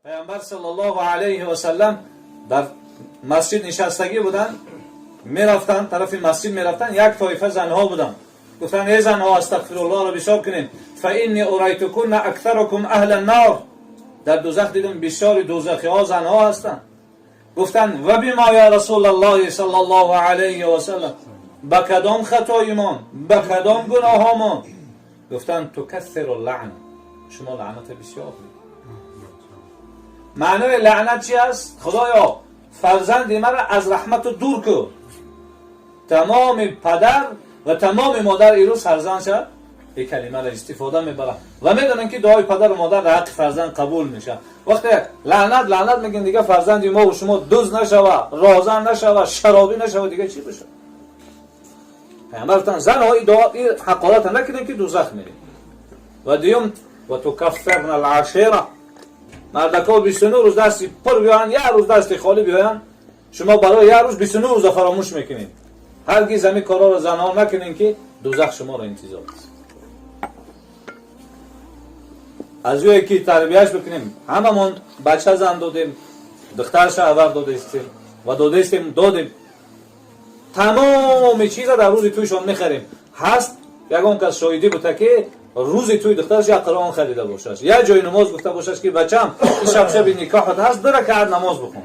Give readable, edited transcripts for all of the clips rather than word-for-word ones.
Пайғамбар саллаллоҳу алайҳи васаллам дар масҷид нишастагӣ буданд, мерафтанд, тарафи масҷид мерафтанд, як тоифа занҳо буданд. Гуфтанд: эй занҳо, астағфируллоҳро бисёр кунед, фа инни урайтукунна аксаракум аҳла ннор. Дар дузах дидам бисёри дузахиҳо занҳо ҳастанд. Гуфтанд: ва бима я расулаллоҳи саллаллоҳу алайҳи васаллам, ба кадом хатоимон, ба кадом гуноҳомон? Гуфтанд: тукассиру лаън, шумо лаъната бисёр. Маънои лаънат чи аст? Худоё, фарзанди маро аз раҳмату дур кун. Тамоми падар ва тамоми модар ирӯз фарзандша ин калимаро истифода мебарад ва медонем, ки дуои падару модар дар ҳаққи фарзанд қабул мешавад. Вақте лаънат лаънат мегӯем, дига фарзанди мо шумо дузд нашава, роҳзан нашава, шаробӣ нашава, дига чӣ бошад? Пайғамбар гуфтанд: занҳо, ин дуо, ин ҳақората накунем, ки дузах мерем. Ва дуюм: ва тукаффирна алашира. Мардако 29 рӯз дасти пур биёянд, як рӯз дасти холӣ биёянд, шумо барои як рӯз 29 рӯза фаромӯш мекунед. Ҳаргиз ҳамин корҳоро занҳо накунем, ки дузах шуморо интизор аст. Аз ӯе ки тарбияш бикунем, ҳамамон бача зан додем, духтарша авар додестем ва додестем, додем, тамоми чиза дар рӯзи тӯйшон мехарем. Ҳаст ягон кас шоҳидӣ бута, ки рӯзи тӯи духтараш як Қуръон харида бошаш, як ҷои намоз гуфта бошаш, ки бачам, ин шаб шаби никоҳат ҳаст, ду ракаат намоз бихон,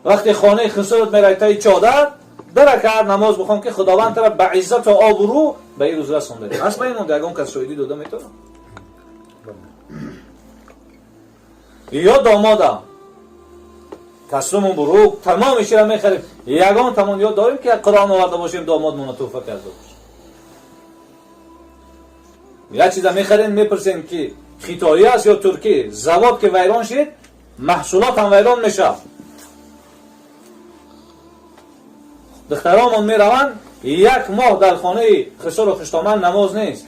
вақте хонаи хусурат мерай, таи чодар ду ракаат намоз бихон, ки Худованд тара ба иззату обрӯ ба ин рӯз расонда аст? Ба ин монда ягон кас шоҳидӣ дода метавонад? Ё домода касуму бурук тамоми чира мехарем, ягон тамон ёд дорем, ки як Қуръон оварда бошем, домодмона туҳфа карда бошем? Як чиза мехарем, мепурсем, ки хитоӣ аст ё туркӣ. Завод ки вайрон шид, маҳсулот ҳам вайрон мешавад. Духтаромон мераванд, як моҳ дар хонаи хисору хуштоман намоз нест.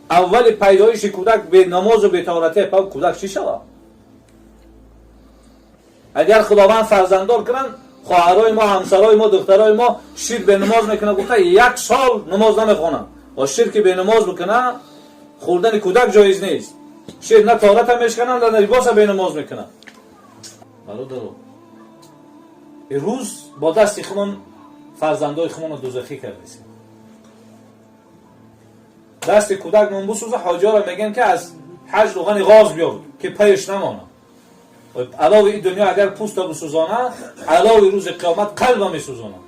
Аввали пайдоиши кӯдак бенамозу беторатӣ па кӯдак чӣ шавад? Агар Худованд фарзанддор кунанд, хоҳарои мо, ҳамсарои мо, духтарои мо шир бенамоз мекунад гуфта, як сол намоз намехонанд. Ва шир ки бенамоз бикунад, хӯрдани кӯдак ҷоиз нест. Шир на тоҳарата мешкананд, на либоса бенамоз мекунанд. Бародаро, ирӯз бо дасти худмон фарзандои худмонро дузахӣ кардесем. Дасти кӯдак мон бисӯза, ҳоҷиёро мегӯем, ки аз ҳаҷ рӯғани ғоз биёр, ки паеш намонад. Алови ин дунё агар пӯста бисӯзонад, алови рӯзи қиёмат қалба месӯзонад.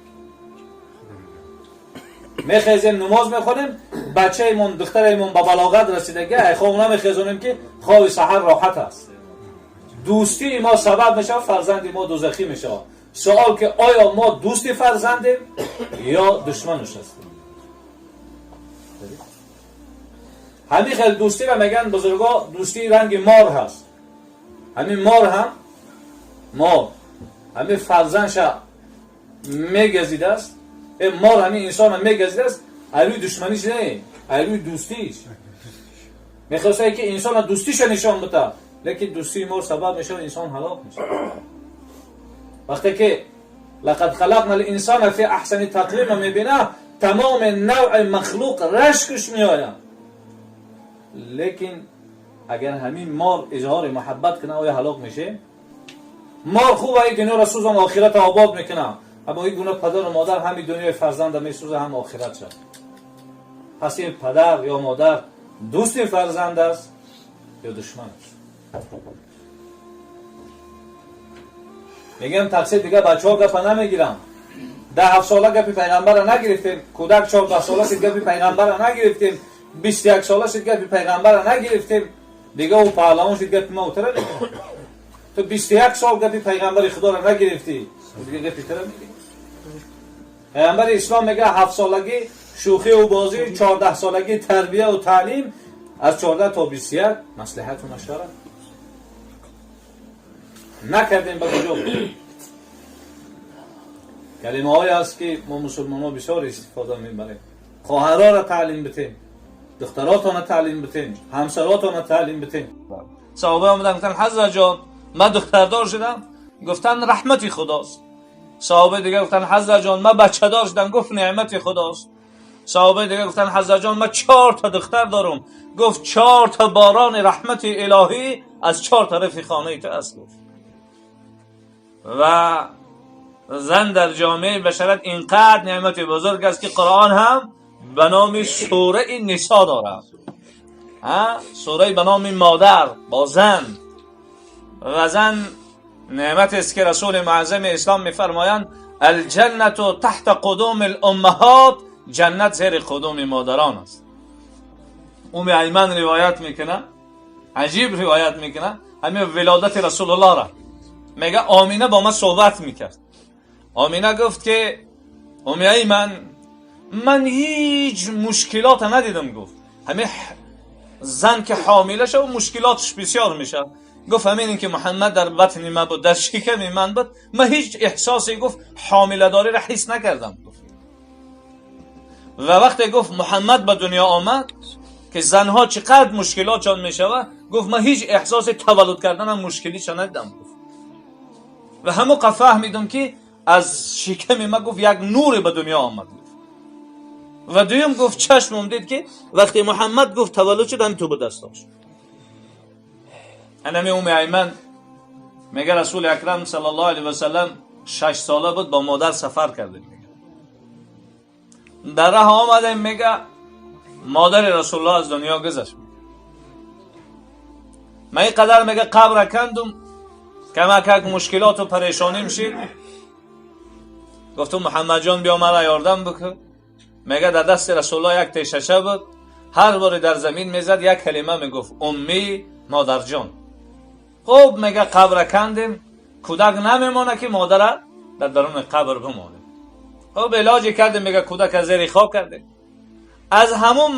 Мехезем, намоз мехонем, бачаимон, духтараимон ба балоғат расидаги, ай хоб намехезонем, ки хоби саҳар роҳат аст. Дӯстии мо сабаб мешавад, фарзанди мо дузахӣ мешавад. Суол, ки оё мо дӯсти фарзандем ё душманаш ҳастем? Ҳамин хел дӯстиро мегӯянд бузурго, дӯстии ранги мор ҳаст. Ҳамин мор ҳам, мор ҳамин фарзандша мегазидааст, мор ҳамин инсона мегазидааст, айрӯи душманиш не, айрӯи дӯстиш мехостае, ки инсона дӯстиша нишон бита. Лекин дӯстии мор сабаб мешавад, инсон ҳалок мешавад. Вақте ки лақад халақна линсана фи аҳсани тақвима мебина, тамоми навъи махлуқ рашкш меояд. Лекин агар ҳамин мор изҳори муҳаббат кунад, оя ҳалок мешем? Мор хуб ай дунёро сӯзон, охирата обод мекунад. Аммо ин гуна падару модар ҳами дунёи фарзанда месӯза, ҳам охират шад. Пас ин падар ё модар дӯсти фарзанд аст ё душман аст? Мегӯям, тақсир дига бачаҳо гапа намегирам. 10-7 сола гапи пайғамбара нагирифтем, кӯдак 14 сола шид, гапи пайғамбара нагирифтем, 21 сола шид, гапи пайғамбара нагирифтем, дига ӯ паҳлавон шид, гапи ма утара мегирам. Ту 21 сол гапи пайғамбари Худоро нагирифтӣ, дига гапи тара мегирӣ? Пайғамбари ислом мега: 7 солагӣ шӯхиву бозӣ, 14 солагӣ тарбияву таълим, аз 14 то 21 маслиҳату машварат. Накардем, ба куҷо? Калимаҳое аст, ки мо мусулмонҳо бисёр истифода мебарем. Хоҳароро таълим битем, духтаротона таълим битем, ҳамсаротона таълим битем. Саҳоба омадан, гуфтан: ҳазрат ҷон, ман духтардор шудам. Гуфтан: раҳмати Худост. Саҳобаи дигар гуфтан: ҳазрат ҷон, ман бачадор шудам. Гуфт: неъмати Худост. Саҳобаи дигар гуфтан: ҳазрат ҷон, ман чор та духтар дорам. Гуфт: чор та борони раҳмати илоҳӣ. از چهار طرف خانه تو است. گفت و زن در جامعه بشرت اینقدر نعمت بزرگ است که قرآن هم به نام سوره نسا دارد، سوره به نام مادر با زن. و زن نعمت است که رسول معظم اسلام میفرمایند الجنة تحت قدوم الامهات، جنت زیر قدوم مادران است. ام ایمن روایت میکنه، عجیب روایت میکنه همین ولادت رسول الله را. میگه آمینه با من صحبت میکرد. آمینه گفت که ام ایمن من هیچ مشکلات ندیدم. گفت همین زن که حامله شد مشکلاتش بسیار میشه. گفت همین که محمد در بطن من بود، در شکم من بود، من هیچ احساسی گفت حامله داری را حس نکردم. گفت و وقتی گفت محمد به دنیا آمد که زنها چقدر مشکلات چون میشوه، گفت من هیچ احساس تولد کردنم مشکلی چون ندیدم. گفت و همون فهمیدم که از شکم من گفت یک نور به دنیا آمد. و دویم گفت چشمم دید که وقتی محمد گفت تولد شد هم تو به دست داشت. انمی ام ایمن میگه رسول اکرم صلی الله علیه و سلم 6 ساله بود با مادر سفر کردیم. میگه در راه آمدیم، میگه مادر رسول الله از دنیا گذشت. من اینقدر میگه قبر کندم کمک مشکلات و پریشانی میشید. گفتم محمد جان بیا مرا یاردم بکن. میگه در دست رسول الله یک تیششه بود، هر بار در زمین میزد یک کلمه میگفت امی مادر جان. خب میگه قبر کندیم، کودک نمیمانه که مادر در درون قبر بمانه. خب علاج کردیم، میگه کودک از زیر خاک کردیم. از همون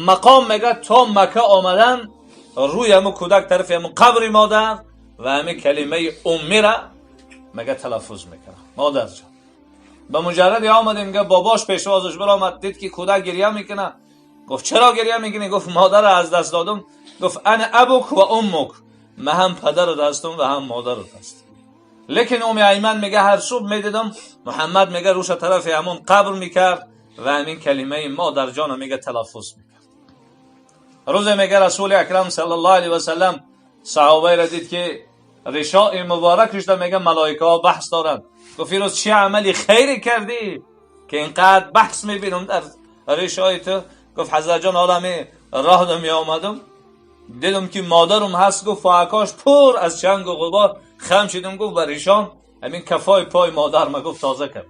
مقام میگه تا مکه آمدن روی همون کودک طرف همون قبر مادر و همین کلمه امی را میگه تلفظ میکنه مادر جان. به مجرد آمدیم میگه باباش پیشوازش برآمد، دید که کودک گریه میکنه. گفت چرا گریه میکنی؟ گفت مادر از دست دادم. گفت انا ابوک و امک، من هم پدرت هستم و هم مادرت هستم. لیکن ام ایمن میگه هر صبح میدیدم محمد میگه روش طرف همون قبر میکرد و همین کلمه مادر جان میگه تلفظ میکرد. روز میگه رسول اکرم صلی الله علیه و سلم صحابه را دید که رشاء مبارکش میگه ملائکه ها بحث دارند. گفت روز چه عملی خیری کردی که اینقدر بحث میبینم در ریشای تو؟ گفت حضرت جان حالا می راه می آمدم دیدم که مادرم هست، گفت فاکاش پر از چنگ و غبار، خم شدم گفت بر ریشام همین کفای پای مادر ما گفت تازه کرد.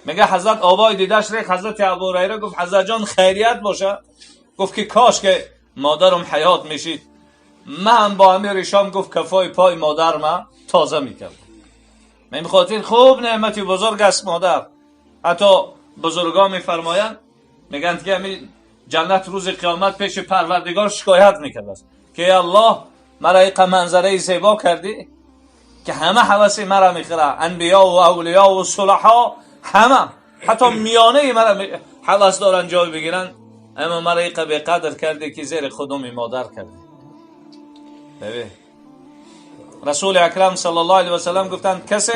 میگه حضرت آبای دیدش ریخ حضرت ابوهریره گفت حضرت جان خیریت باشه؟ گفت که کاش که مادرم حیات میشید، من با همین ریشام گفت کفای پای مادر ما تازه میکرد. من خاطر خوب نعمتی بزرگ است مادر. حتی بزرگا میفرمایند میگن که همین جنت روز قیامت پیش پروردگار شکایت میکرد است که الله مرا یک منظره زیبا کردی که همه حوث مرا میخوره، انبیا و اولیا و صلحا همه حتی میانه مرا حوث دارن جای بگیرن، اما مرا یک به قدر کردی که زیر خودم مادر کردی. ببین رسول اکرم صلی الله علیه و سلم گفتند کسی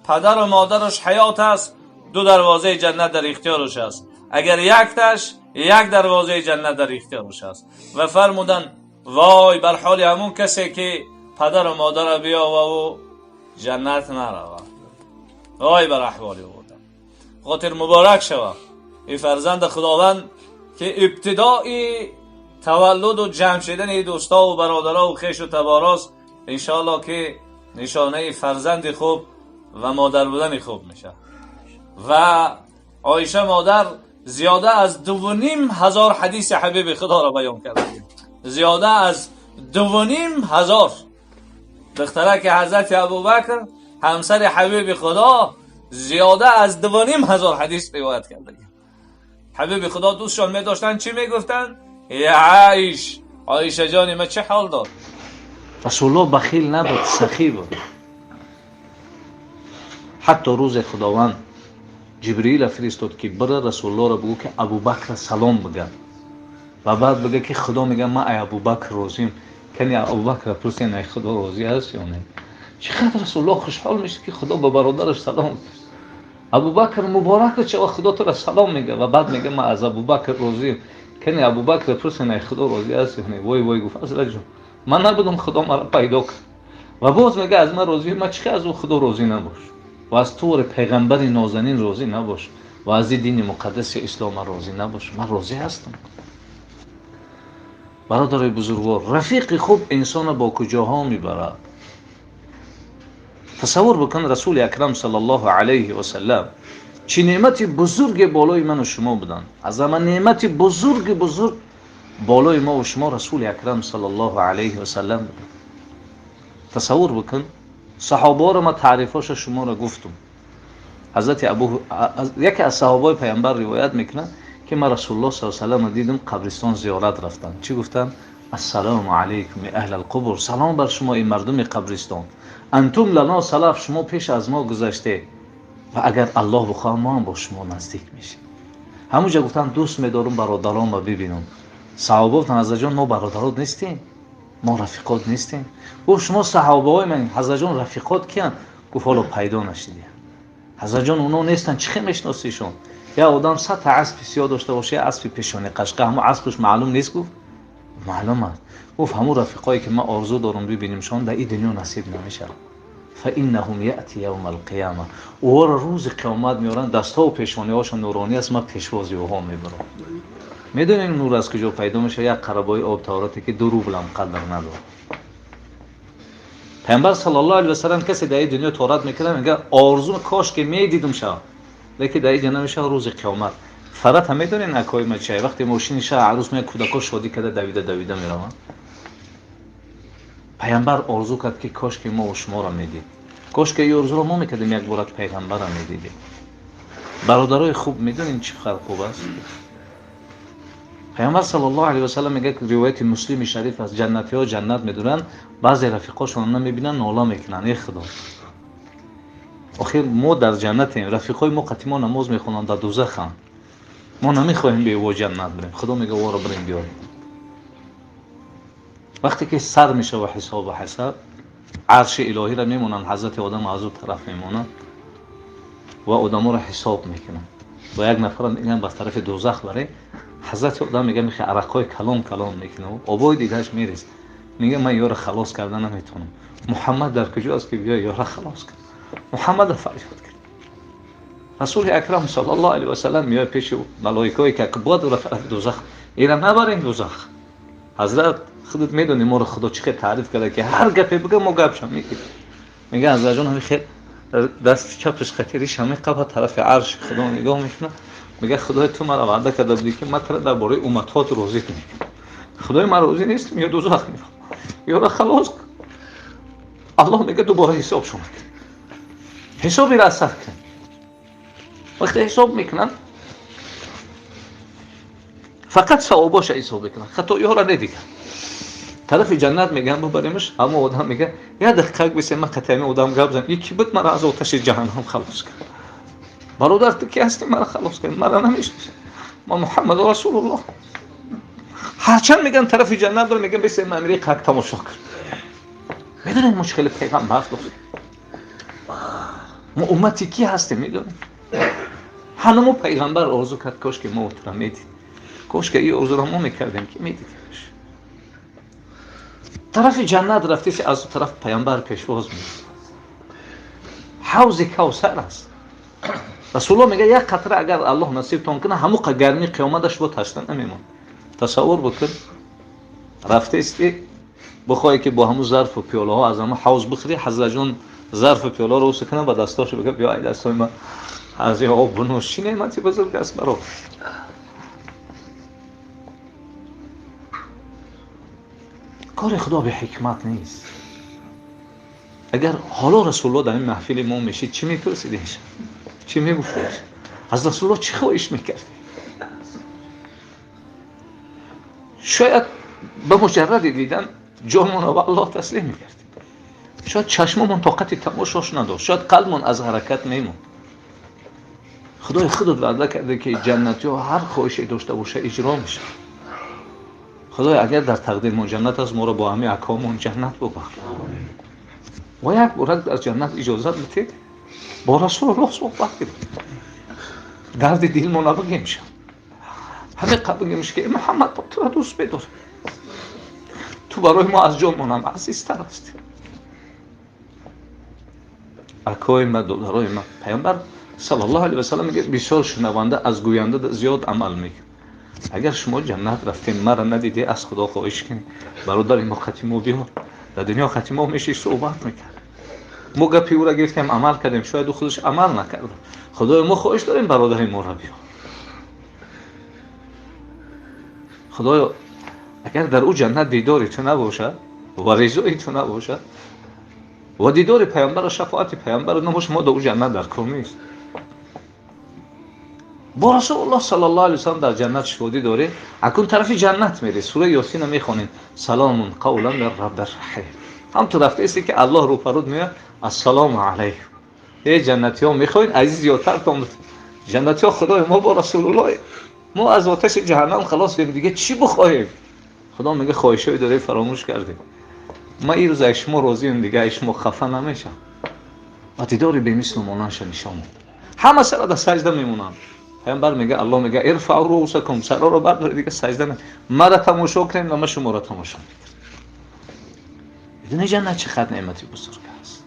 پدر و مادرش حیات است دو دروازه جنت در اختیارش است، اگر یک تش یک دروازه جنت در اختیارش است. و فرمودند وای بر حال همون کسی که پدر و مادر بیا و او جنت نرود، وای بر احوال او. خاطر مبارک شود این فرزند خداوند که ابتدای تولد و جمع شدن دوستا و برادرها و خویش و تباراست، انشاءالله که نشانه فرزند خوب و مادر بودن خوب میشه. و عایشه مادر زیاده از 2,500 حدیث حبیب خدا را بیان کرده، زیاده از 2,500. دختره که حضرت ابوبکر همسر حبیب خدا زیاده از 2,500 حدیث روایت کرده. حبیب خدا دوستشان می داشتن چی میگفتن؟ یا عایش، عایشه جانی ما چه حال دار؟ رسول الله بخیل نبود، سخی بود. حتی روز خداوند جبرئیل فرستاد که بره رسول الله را بگو که ابوبکر سلام بگه و بعد بگه که خدا میگه من ای ابوبکر راضیم. کنی ابوبکر پرسید ای خدا راضی هست یا نه؟ چقدر رسول الله خوشحال میشه که خدا به برادرش سلام. ابوبکر مبارک چه خدا تو را سلام میگه و بعد میگه من از ابوبکر راضیم. Кани Абубакр пурсен, ай Худо розӣ ҳастӣ? Вой вой, гуфт, Ҳазрат ҷон, ман набудам, Худо маро пайдо кард. Ва боз мега аз ман розӣ, ман чӣ аз ӯ Худо розӣ набош ва аз тури пайғамбари нозанин розӣ набош ва аз дини муқаддаси ислом ман розӣ набош. Ман розӣ ҳастам. Бародарои бузургвор, рафиқи хуб инсонро бо куҷоҳо мебарад? Тасаввур бикун, Расули Акрам саллаллоҳу алайҳи васаллам чӣ неъмати бузурге болои ману шумо буданд. Аз ҳама неъмати бузурги бузург болои мо ва шумо Расули Акрам саллаллоҳу алайҳи васаллам буданд. Тасаввур бикун, саҳобаҳоро ман таърифҳоша шуморо гуфтум. Ҳазрати Абу, яке аз саҳобаҳои пайғамбар ривоят мекунад, ки ман Расулуллоҳ саллаллоҳу алайҳи васалламро дидам, қабристон зиёрат рафтанд. Чӣ гуфтанд? Ассалому алайкум аҳлал қубур, салом бар шумо эй мардуми қабристон. Антум лано салаф, шумо пеш аз мо гузаште ва агар Аллоҳ бихоҳад мо ҳам бо шумо наздик мешем. Ҳамонҷа гуфтанд, дӯст медорам бародаронро бибинам. Саҳоба гуфтанд, Ҳазрат ҷон, мо бародарот нестем, мо рафиқот нестем. Гуфт, шумо саҳобаҳои ман, Ҳазрат ҷон, рафиқот киянд? Гуфт, ҳоло пайдо нашидия. Ҳазрат ҷон, оно нестанд, чӣ хел мешиносишон? Я одам 100 та аспи сиёҳ дошта боша, я аспи пешони қашқа, ҳамон аспаш маълум нест? Гуфт, маълум аст. Гуфт, ҳамон рафиқое ки ман орзу дорам бибинимшон, дар ин дунё насиб намешавад. فإنهم يأتي يوم القيامة. Ӯро рӯзи қиёмат меоранд, дастҳо пешониҳошон нуронӣ аст, ман пешвози ӯҳо мебарам. Медонем нур аз куҷо пайдо мешавад? Як қарабои об таҳорате ки 2 рублам қадр надорад. Пайғамбар саллаллоҳу алайҳи васаллам касе дар ин дунё таҳорат мекунад, мегӯяд орзу кош ки медидум шавад, лекин дар ин ҷо намешавад, рӯзи қиёмат. Фарат ҳам медонед акои ма чай? Вақте мошини шаҳр арӯс меяд, кӯдакҳо шодӣ карда давида давида мераванд. Пайғамбар орзу кард ки кош ки мо шуморо медид, кош ки ин орзуро мо мекардем, як бора пайғамбарро медидем. Бародарои хуб, медонед чӣ қадр хуб аст? Пайғамбар саллаллоҳу алайҳи васаллам мегӯяд, ки ривояти Муслими шариф аст, ҷаннатиҳо ҷаннат медуранд, баъзе рафиқошонро намебинанд, нола мекунанд, эй Худо, охир мо дар ҷаннатем, рафиқҳои мо қатъи мо намоз мехонанд, дар дӯзаханд, мо намехоҳем бе ӯ ҷаннат бирем. Худо мегӯяд, ӯро бирем биёрем. Вақте ки сар мешава ҳисобу ҳасаб, арши илоҳиро мемонанд, ҳазрати одам аз ӯ тараф мемонад ва одаморо ҳисоб мекунанд. Ва як нафар мегӯянд ба тарафи дӯзах барем, ҳазрати одам мегӯяд, мехоҳад арақҳои калон калон мекунад, обои дидааш мерезад, мегӯяд ман ёро халос карда наметавонам. Муҳаммад дар куҷо аст ки биё ёро халос кун? Муҳаммадро фарёд кард. Расули Акрам саллаллоҳу алайҳи васаллам меояд пеши малоикое ки бояд ӯро тарафи дӯзах, ира набарем дӯзах. Ҳазрат, худат медонӣ моро Худо чӣ хел таъриф карда, ки ҳар гапе бигӯ мо гапшам мегирем. Мегӯяд ҳазрат ҷон, ҳамин хел дасти чапаш хатириш ҳамин қафа тарафи арши Худо нигоҳ мекунад, мегӯяд Худои ту маро ваъда карда будӣ ки ман туро дар бораи умматҳот розӣ кунем. Худои ман розӣ нестам, ё дӯзах мехоҳам, ёро халос кун. Аллоҳ мегӯяд дубора ҳисоб шумо кун, ҳисобиро аз сар кун. Вақте ҳисоб мекунанд, фақат савобоша ҳисоб мекунанд, хатоиҳоро недиганд. Тарафи ҷаннат мегӯянд бубаремаш, ҳамон одам мегӯяд як дақиқа бисем, ман қатъи ҳамин одам гап занам, ки буд маро аз оташи ҷаҳаннам халос кард. Бародар, ту ки ҳастӣ маро халос кард? Маро намешиносӣ? Ман Муҳаммад Расулуллоҳ. Ҳарчанд мегӯянд тарафи ҷаннат бир, мегӯянд бисем ман амири қак тамошо кар. Медонед мо чӣ хеле пайғамбар дорем? Мо уммати ки ҳастем, медонед? Ҳанамо пайғамбар орзу кард, кош ки мо туро медид, кош ки ин орзуро мо мекардем, ки медидем. Тарафи ҷаннат рафтеси, аз тараф пайғамбар пешвоз мекунад. Ҳавзи Кавсар аст. Расулуллоҳ мегӯяд як қатра агар Аллоҳ насибтон кунад, ҳамон гармии қиёматаш бо ташна намемонад. Тасаввур бикун, рафтести бихоҳӣ ки бо ҳамун зарфу пиёлаҳо аз ҳамун ҳавз бихӯрӣ, ҳазрат ҷон зарфу пиёлаҳоро усу кунад ба дастошо бигӯяд биё ай дастои ман аз ин об бинӯш. Чӣ неъмати бузург аст бародар. Кори Худо бе ҳикмат нест. Агар ҳоло Расулуллоҳ дар ин маҳфили мо мешид, чӣ мепурсидеш? Чӣ мегуфтеш? Аз Расулуллоҳ чӣ хоҳиш мекардӣ? Шояд ба муҷарради дидан ҷонмонро ба Аллоҳ таслим мекардем. Шояд чашмомон тоқати тамошош надошт, шояд қалбмон аз ҳаракат мемонд. Худои худат ваъда карда ки ҷаннатиҳо ҳар хоҳише дошта боша иҷро мешавад. Худои агар дар тақдирмон ҷаннат аст, моро бо ҳамаи акомон ҷаннат бубахш. Ва як бора дар ҷаннат иҷозат бидед бо Расулуллоҳ суҳбат кунем, дарди дилмо набигем шав. Ҳаме қабугимш ки Муҳаммад, туро дӯст медорем, ту барои мо аз ҷонмонам азизтар ҳастӣ. Акои ма, додарои ма, Паёмбар саллаллоҳу алайҳи васаллам мегӯяд: бисёр шунаванда аз гӯянда зиёд амал мекунад. Агар шумо ҷаннат рафтем, маро надидӣ, аз Худо хоҳиш кунед, бародари мо хати мо биёр. Дар дунё хати мо меши суҳбат мекард, мо гапи ӯро гирифтем, амал кардем, шояд ӯ худаш амал накарда. Худои мо, хоҳиш дорем, бародари моро биёр. Худоё, агар дар ӯ ҷаннат дидори ту набошад ва ризои ту набошад ва дидори паёмбар, шафоати паёмбар набошад, мо дар ӯ ҷаннат дар кор нест. Бо Расулуллоҳ саллаллоҳу алайҳи васаллам дар ҷаннат шодӣ дорем. Акун тарафи ҷаннат мерӣ, сураи Ёсина мехонем: саломун қавлан мин раббир раҳим. Ҳам ту рафтаисте ки Аллоҳ рӯпаруд меояд: ассалому алайкум, эй ҷаннатиҳо, мехоҳед азиз зиёдтартон? Ҷаннатиҳо: Худои мо, бо Расулуллоҳ мо аз оташи ҷаҳаннам халос шудем, дига чӣ бихоҳем? Худо мега: хоҳишҳои дорӣ, фаромӯш кардем. Ман ин рӯз аз шумо розием, дига аз шумо хафа намешам. Ва дидори бемислу монандша нишон медод. Ҳама сара дар саҷда мемонанд. Паёмбар мега, Аллоҳ мега: ирфаъу руусакум, сароро бардоред, дига саҷда на, мара тамошо кунед ва ман шуморо тамошо мекунам. Медонӣ ҷаннат чӣ қадр неъмати бузург аст?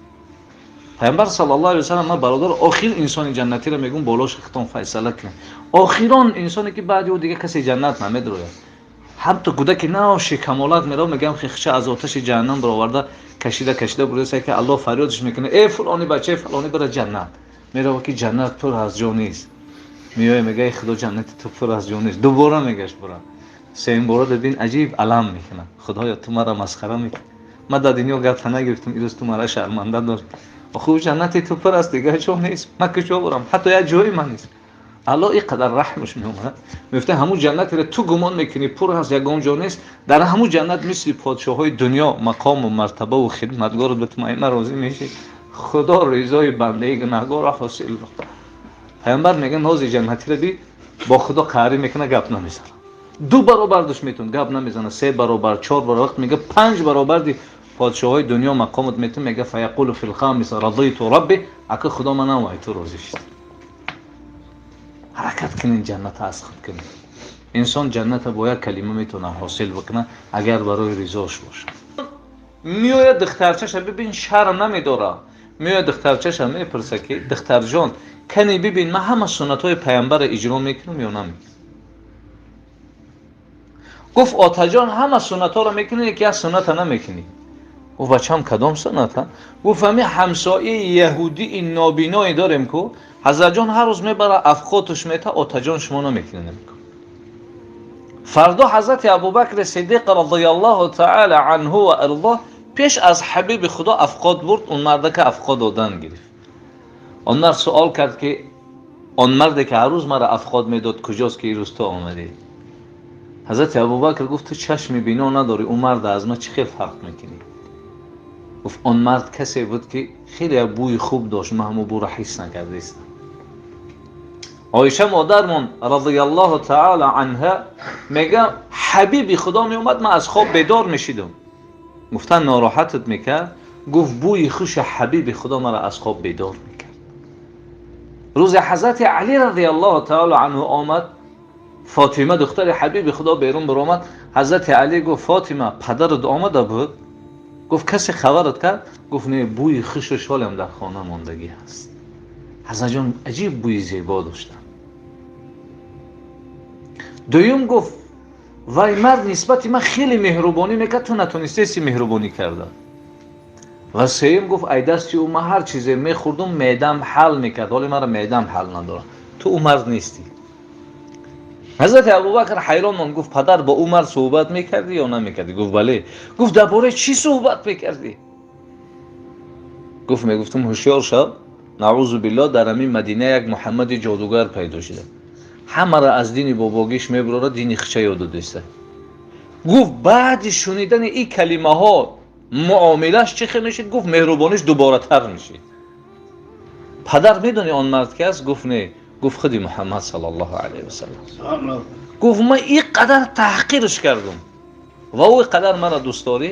Паёмбар саллаллоҳу алайҳи васаллам, ман бародар, охир инсони ҷаннатиро мегӯм, болош хитон файсала кунед. Охирон инсоне ки баъди ӯ дига касе ҷаннат намедрояд. Ҳамто кӯдаки нав шикамолат мерав, мегӯям, хихча аз оташи ҷаҳаннам бароварда, кашида кашида бурдаса ки Аллоҳ фарёдш мекунад: э фулони, бачаи фалони, бара ҷаннат. Мерава ки ҷаннат пур аз ҷо нест. Меоя, мега: эй Худо, ҷаннати ту пур аз ҷо нест. Дубора мегашт бура. Сеюм бора дидин, аҷиб алам мекунад: Худоё, ту мара масхара мекунӣ, ман дар дунё гапта нагирифтам, ирӯз ту мара шарманда дорӣ. Оху ҷаннати ту пур аст, дига ҷо нест, ман куҷо бурам? Ҳатто як ҷои ман нест. Аллоҳ ин қадар раҳмаш меомад, мегуфта: ҳамун ҷаннатеро ту гумон мекунӣ пур аст, ягон ҷо нест, дар ҳамун ҷаннат мисли подшоҳои дунё мақому мартабаву хидматгору битмаина розӣ мешӣ. Худо ризои бандаи гунаҳгорро ҳосил. Паёмбар мега: нози ҷаннатиро дид, бо Худо қаҳрӣ мекуна, гап намезана. Ду баробар душ метун, гап намезана. Се баробар, чор баробар, вақт мега панҷ баробар ди подшоҳои дунё мақомат метун, мега: фаяқулу фил хамис радиту рабби, ака Худо, манам вай ту розӣ шуд. Ҳаракат кунед, ҷанната аз худ кунед. Инсон ҷанната бо як калима метавонад ҳосил бикунад, агар барои ризош бошад. Меояд духтарчаша, бибин, шарм намедора, меояд духтарчаша мепурса ки: духтарҷон, кани бибин, ман ҳама суннатҳои паямбарро иҷро мекунам ё намекунам? Гуфт: отаҷон, ҳама суннатҳоро мекунӣ, яке аз сунната намекунӣ. Гуфт: бачам, кадом сунната? Гуфт: ҳами ҳамсояи яҳудии нобиное дорем ку, ҳазратҷон ҳар рӯз мебара, афқотуш мета, отаҷон, шумо намекунӣ? Намекун. Фардо ҳазрати Абубакри Сидиқ радиаллоҳу таала анҳу ва ардоҳ пеш аз ҳабиби Худо афқот бурд. Он мардака афқот додан гирифт. Он мард суол кард ки: он марде ки ҳар рӯз мара афқот медод куҷост, ки ирӯз ту омадӣ? Ҳазрати Абубакр гуфт: ту чашми бино надорӣ, ӯ марда аз ман чӣ хел фарқ мекунӣ? Гуфт: он мард касе буд ки хеле бӯи хуб дошт, ман ҳамон бӯро ҳис накардаистам. Оиша модармон радиаллоҳу таала анҳа мега: ҳабиби Худо меомад, ман аз хоб бедор мешидам. Гуфтан: нороҳатат мекард? Гуфт: бӯи хуши ҳабиби Худо мара аз хоб бедор мекард. Рӯзе ҳазрати Али радиаллоҳу таала анҳу омад, Фотима духтари ҳабиби Худо берун баромад. Ҳазрати Али гуфт: Фотима, падарат омада буд? Гуфт: касе хабарат кард? Гуфт: не, бӯи хушу шолам дар хона мондагӣ ҳаст. Ҳазратҷон аҷиб бӯи зебо доштанд. Дуюм гуфт: вай мард нисбати ман хеле меҳрубонӣ мекард, ту натонистеси меҳрубонӣ карда. Ва сеюм гуфт: ай дасти ӯ ман ҳар чизе мехӯрдум, меъдам ҳал мекард, ҳоле мара меъдам ҳал надорам, ту ӯ мард нестӣ. Ҳазрати Абубакр ҳайрон монд. Гуфт: падар, бо ӯ мард суҳбат мекардӣ ё намекардӣ? Гуфт: бале. Гуфт: дар бораи чӣ суҳбат мекардӣ? Гуфт: мегуфтам, ҳушёр шав, наъузу биллоҳ, дар ҳамин Мадина як Муҳаммади ҷодугар пайдо шуда, ҳамаро аз дини бобогиш мебурора, дини хича ёд додеста. Гуфт: баъди шунидани ин калимаҳо муомилаш чӣ хел мешид? Гуфт: меҳрубониш дуборатар мешид. Падар, медонӣ он мард ки аст? Гуфт: не. Гуфт: худи Муҳаммад саллаллоҳу алайҳи васаллам. Гуфт: ман ин қадар таҳқирш кардум ва ӯ ин қадар мара дӯст дорӣ.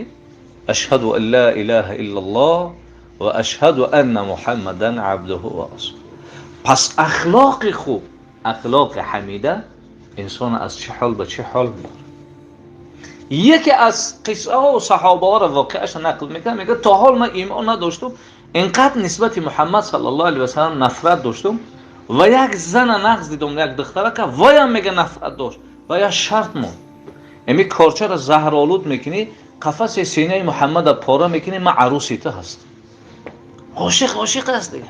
Ашҳаду ан ла илаҳа иллаллоҳ ва ашҳаду анна Муҳаммадан абдуҳу ва расулуҳ. Пас ахлоқи хуб, ахлоқи ҳамида انسان از چه حال به چه حال میبره. یکی از قصه ها و صحابه ها را واقعش نقل میکنه، میگه تا حال من ایمان نداشتم، اینقدر نسبت محمد صلی الله علیه و سلم نفرت داشتم و یک زن نقض دیدم، یک دختره که وایم میگه نفرت داشت و یک شرط مون امی کارچه را زهرآلود میکنی، قفس سینه محمد را پاره میکنی، من عروسی تو هست. عاشق عاشق است دیگه.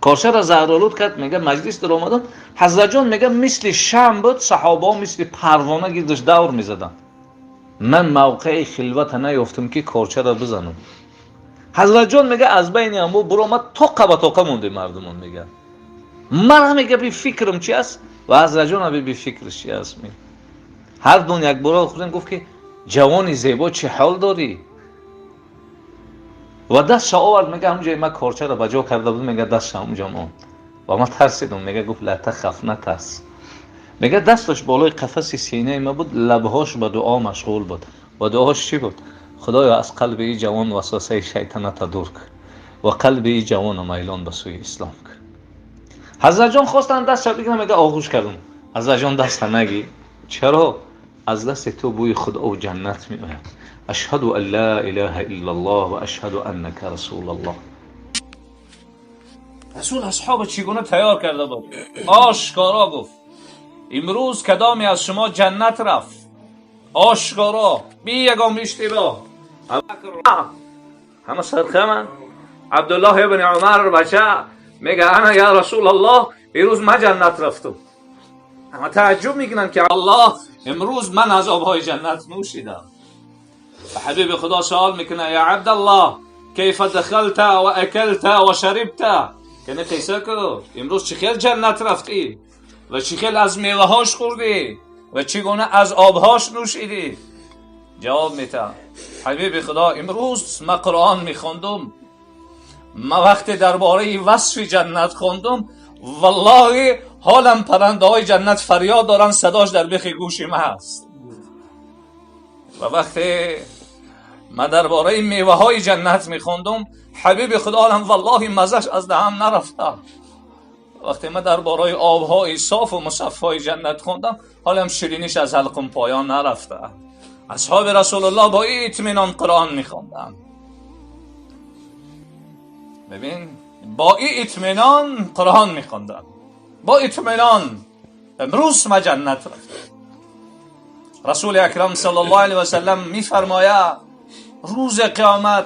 کارچه را زهرآلود کرد، میگه مجلس در اومدم، حضرت جان میگه مثل شمع بود، صحابه ها مثل پروانه گردش دور میزدن. من موقع خلوت نیافتم که کارچه را بزنم. حضرت جان میگه از بین امو برآمد تا به تاقه مونده مردمون. میگه من میگه بی فکرم چی است و حضرت جان بی فکرش چی است. میگه هر دون یک بار خوردن، گفت که جوانی زیبا چه حال داری؟ و دست آورد، میگه همونجا من کارچه را بجا کرده بودم، میگه دست همونجا ماند و من ترسیدم. میگه گفت لا تخف، نترس. میگه دستش بالای قفس سینه ما بود، لبهاش به دعا مشغول بود و دعاش چی بود؟ خدایا از قلب این جوان وسوسه شیطنت دور کن و قلب این جوان میلان به سوی اسلام کن. حضرت جان خواستن دستش بگیرم، میگه آغوش کردم. حضرت جان دست نگی. چرا؟ از دست تو بوی خدا و جنت می آید. اشهد ان لا اله الا الله و اشهد انک رسول الله. رسول اصحاب چگونه تیار کرده بود؟ آشکارا گفت امروز کدامی از شما جنت رفت؟ آشکارا بی یگام اشتباه. همه سرخمن. عبدالله ابن عمر بچه میگه انا یا رسول الله امروز من جنت رفتم. همه تعجب میکنن که الله امروز من از آبهای جنت نوشیدم. و حبیب خدا سوال میکنه یا عبدالله کیف دخلت و اکلت و شربت، یعنی قصه کو امروز چه خیل جنت رفتی و چه خیل از میوهاش خوردی و چگونه از آبهاش نوشیدی؟ جواب میده حبیب خدا امروز ما قرآن میخوندم، ما وقتی درباره وصف جنت خوندم والله حالم پرنده های جنت فریاد دارن، صداش در بخ گوش ما هست. و وقتی ما درباره میوه های جنت میخوندم حبیب خدا حالم والله مزش از دهم نرفته. وقتی ما درباره آبهای صاف و مصفای جنت خوندم حالم شیرینیش از حلقم پایان نرفته. اصحاب رسول الله با اطمینان قرآن میخوندن. ببین با اطمینان قرآن میخوندن، با اطمینان امروز ما جنت رفت. رسول اکرم صلی الله علیه و سلم میفرماید روز قیامت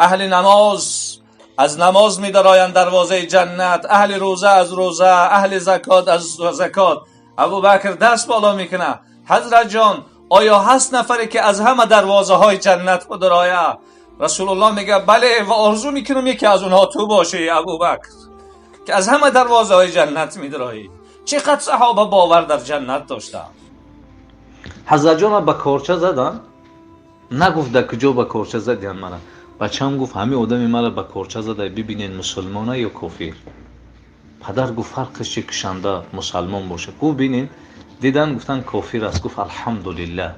اهل نماز از نماز میدرایند دروازه جنت، اهل روزه از روزه، اهل زکات از زکات. ابوبکر دست بالا میکنه حضرت جان آیا هست نفری که از همه دروازه های جنت بدرایه؟ رسول الله میگه بله و آرزو میکنم یکی از اونها تو باشی ابوبکر که از همه دروازه های جنت میدرایی. چقدر صحابه باور در جنت داشتن. حضرت جان به کارچه زدن، نگفت در کجا به کارچه زدین مرا. بچه‌م گفت همه آدمی مرا به کارچه زده، ببینین مسلمانه یا کافر. پدر گفت فرقش چی کشنده مسلمان باشه؟ گفت ببینین. دیدن گفتن کافر است. گفت الحمدلله.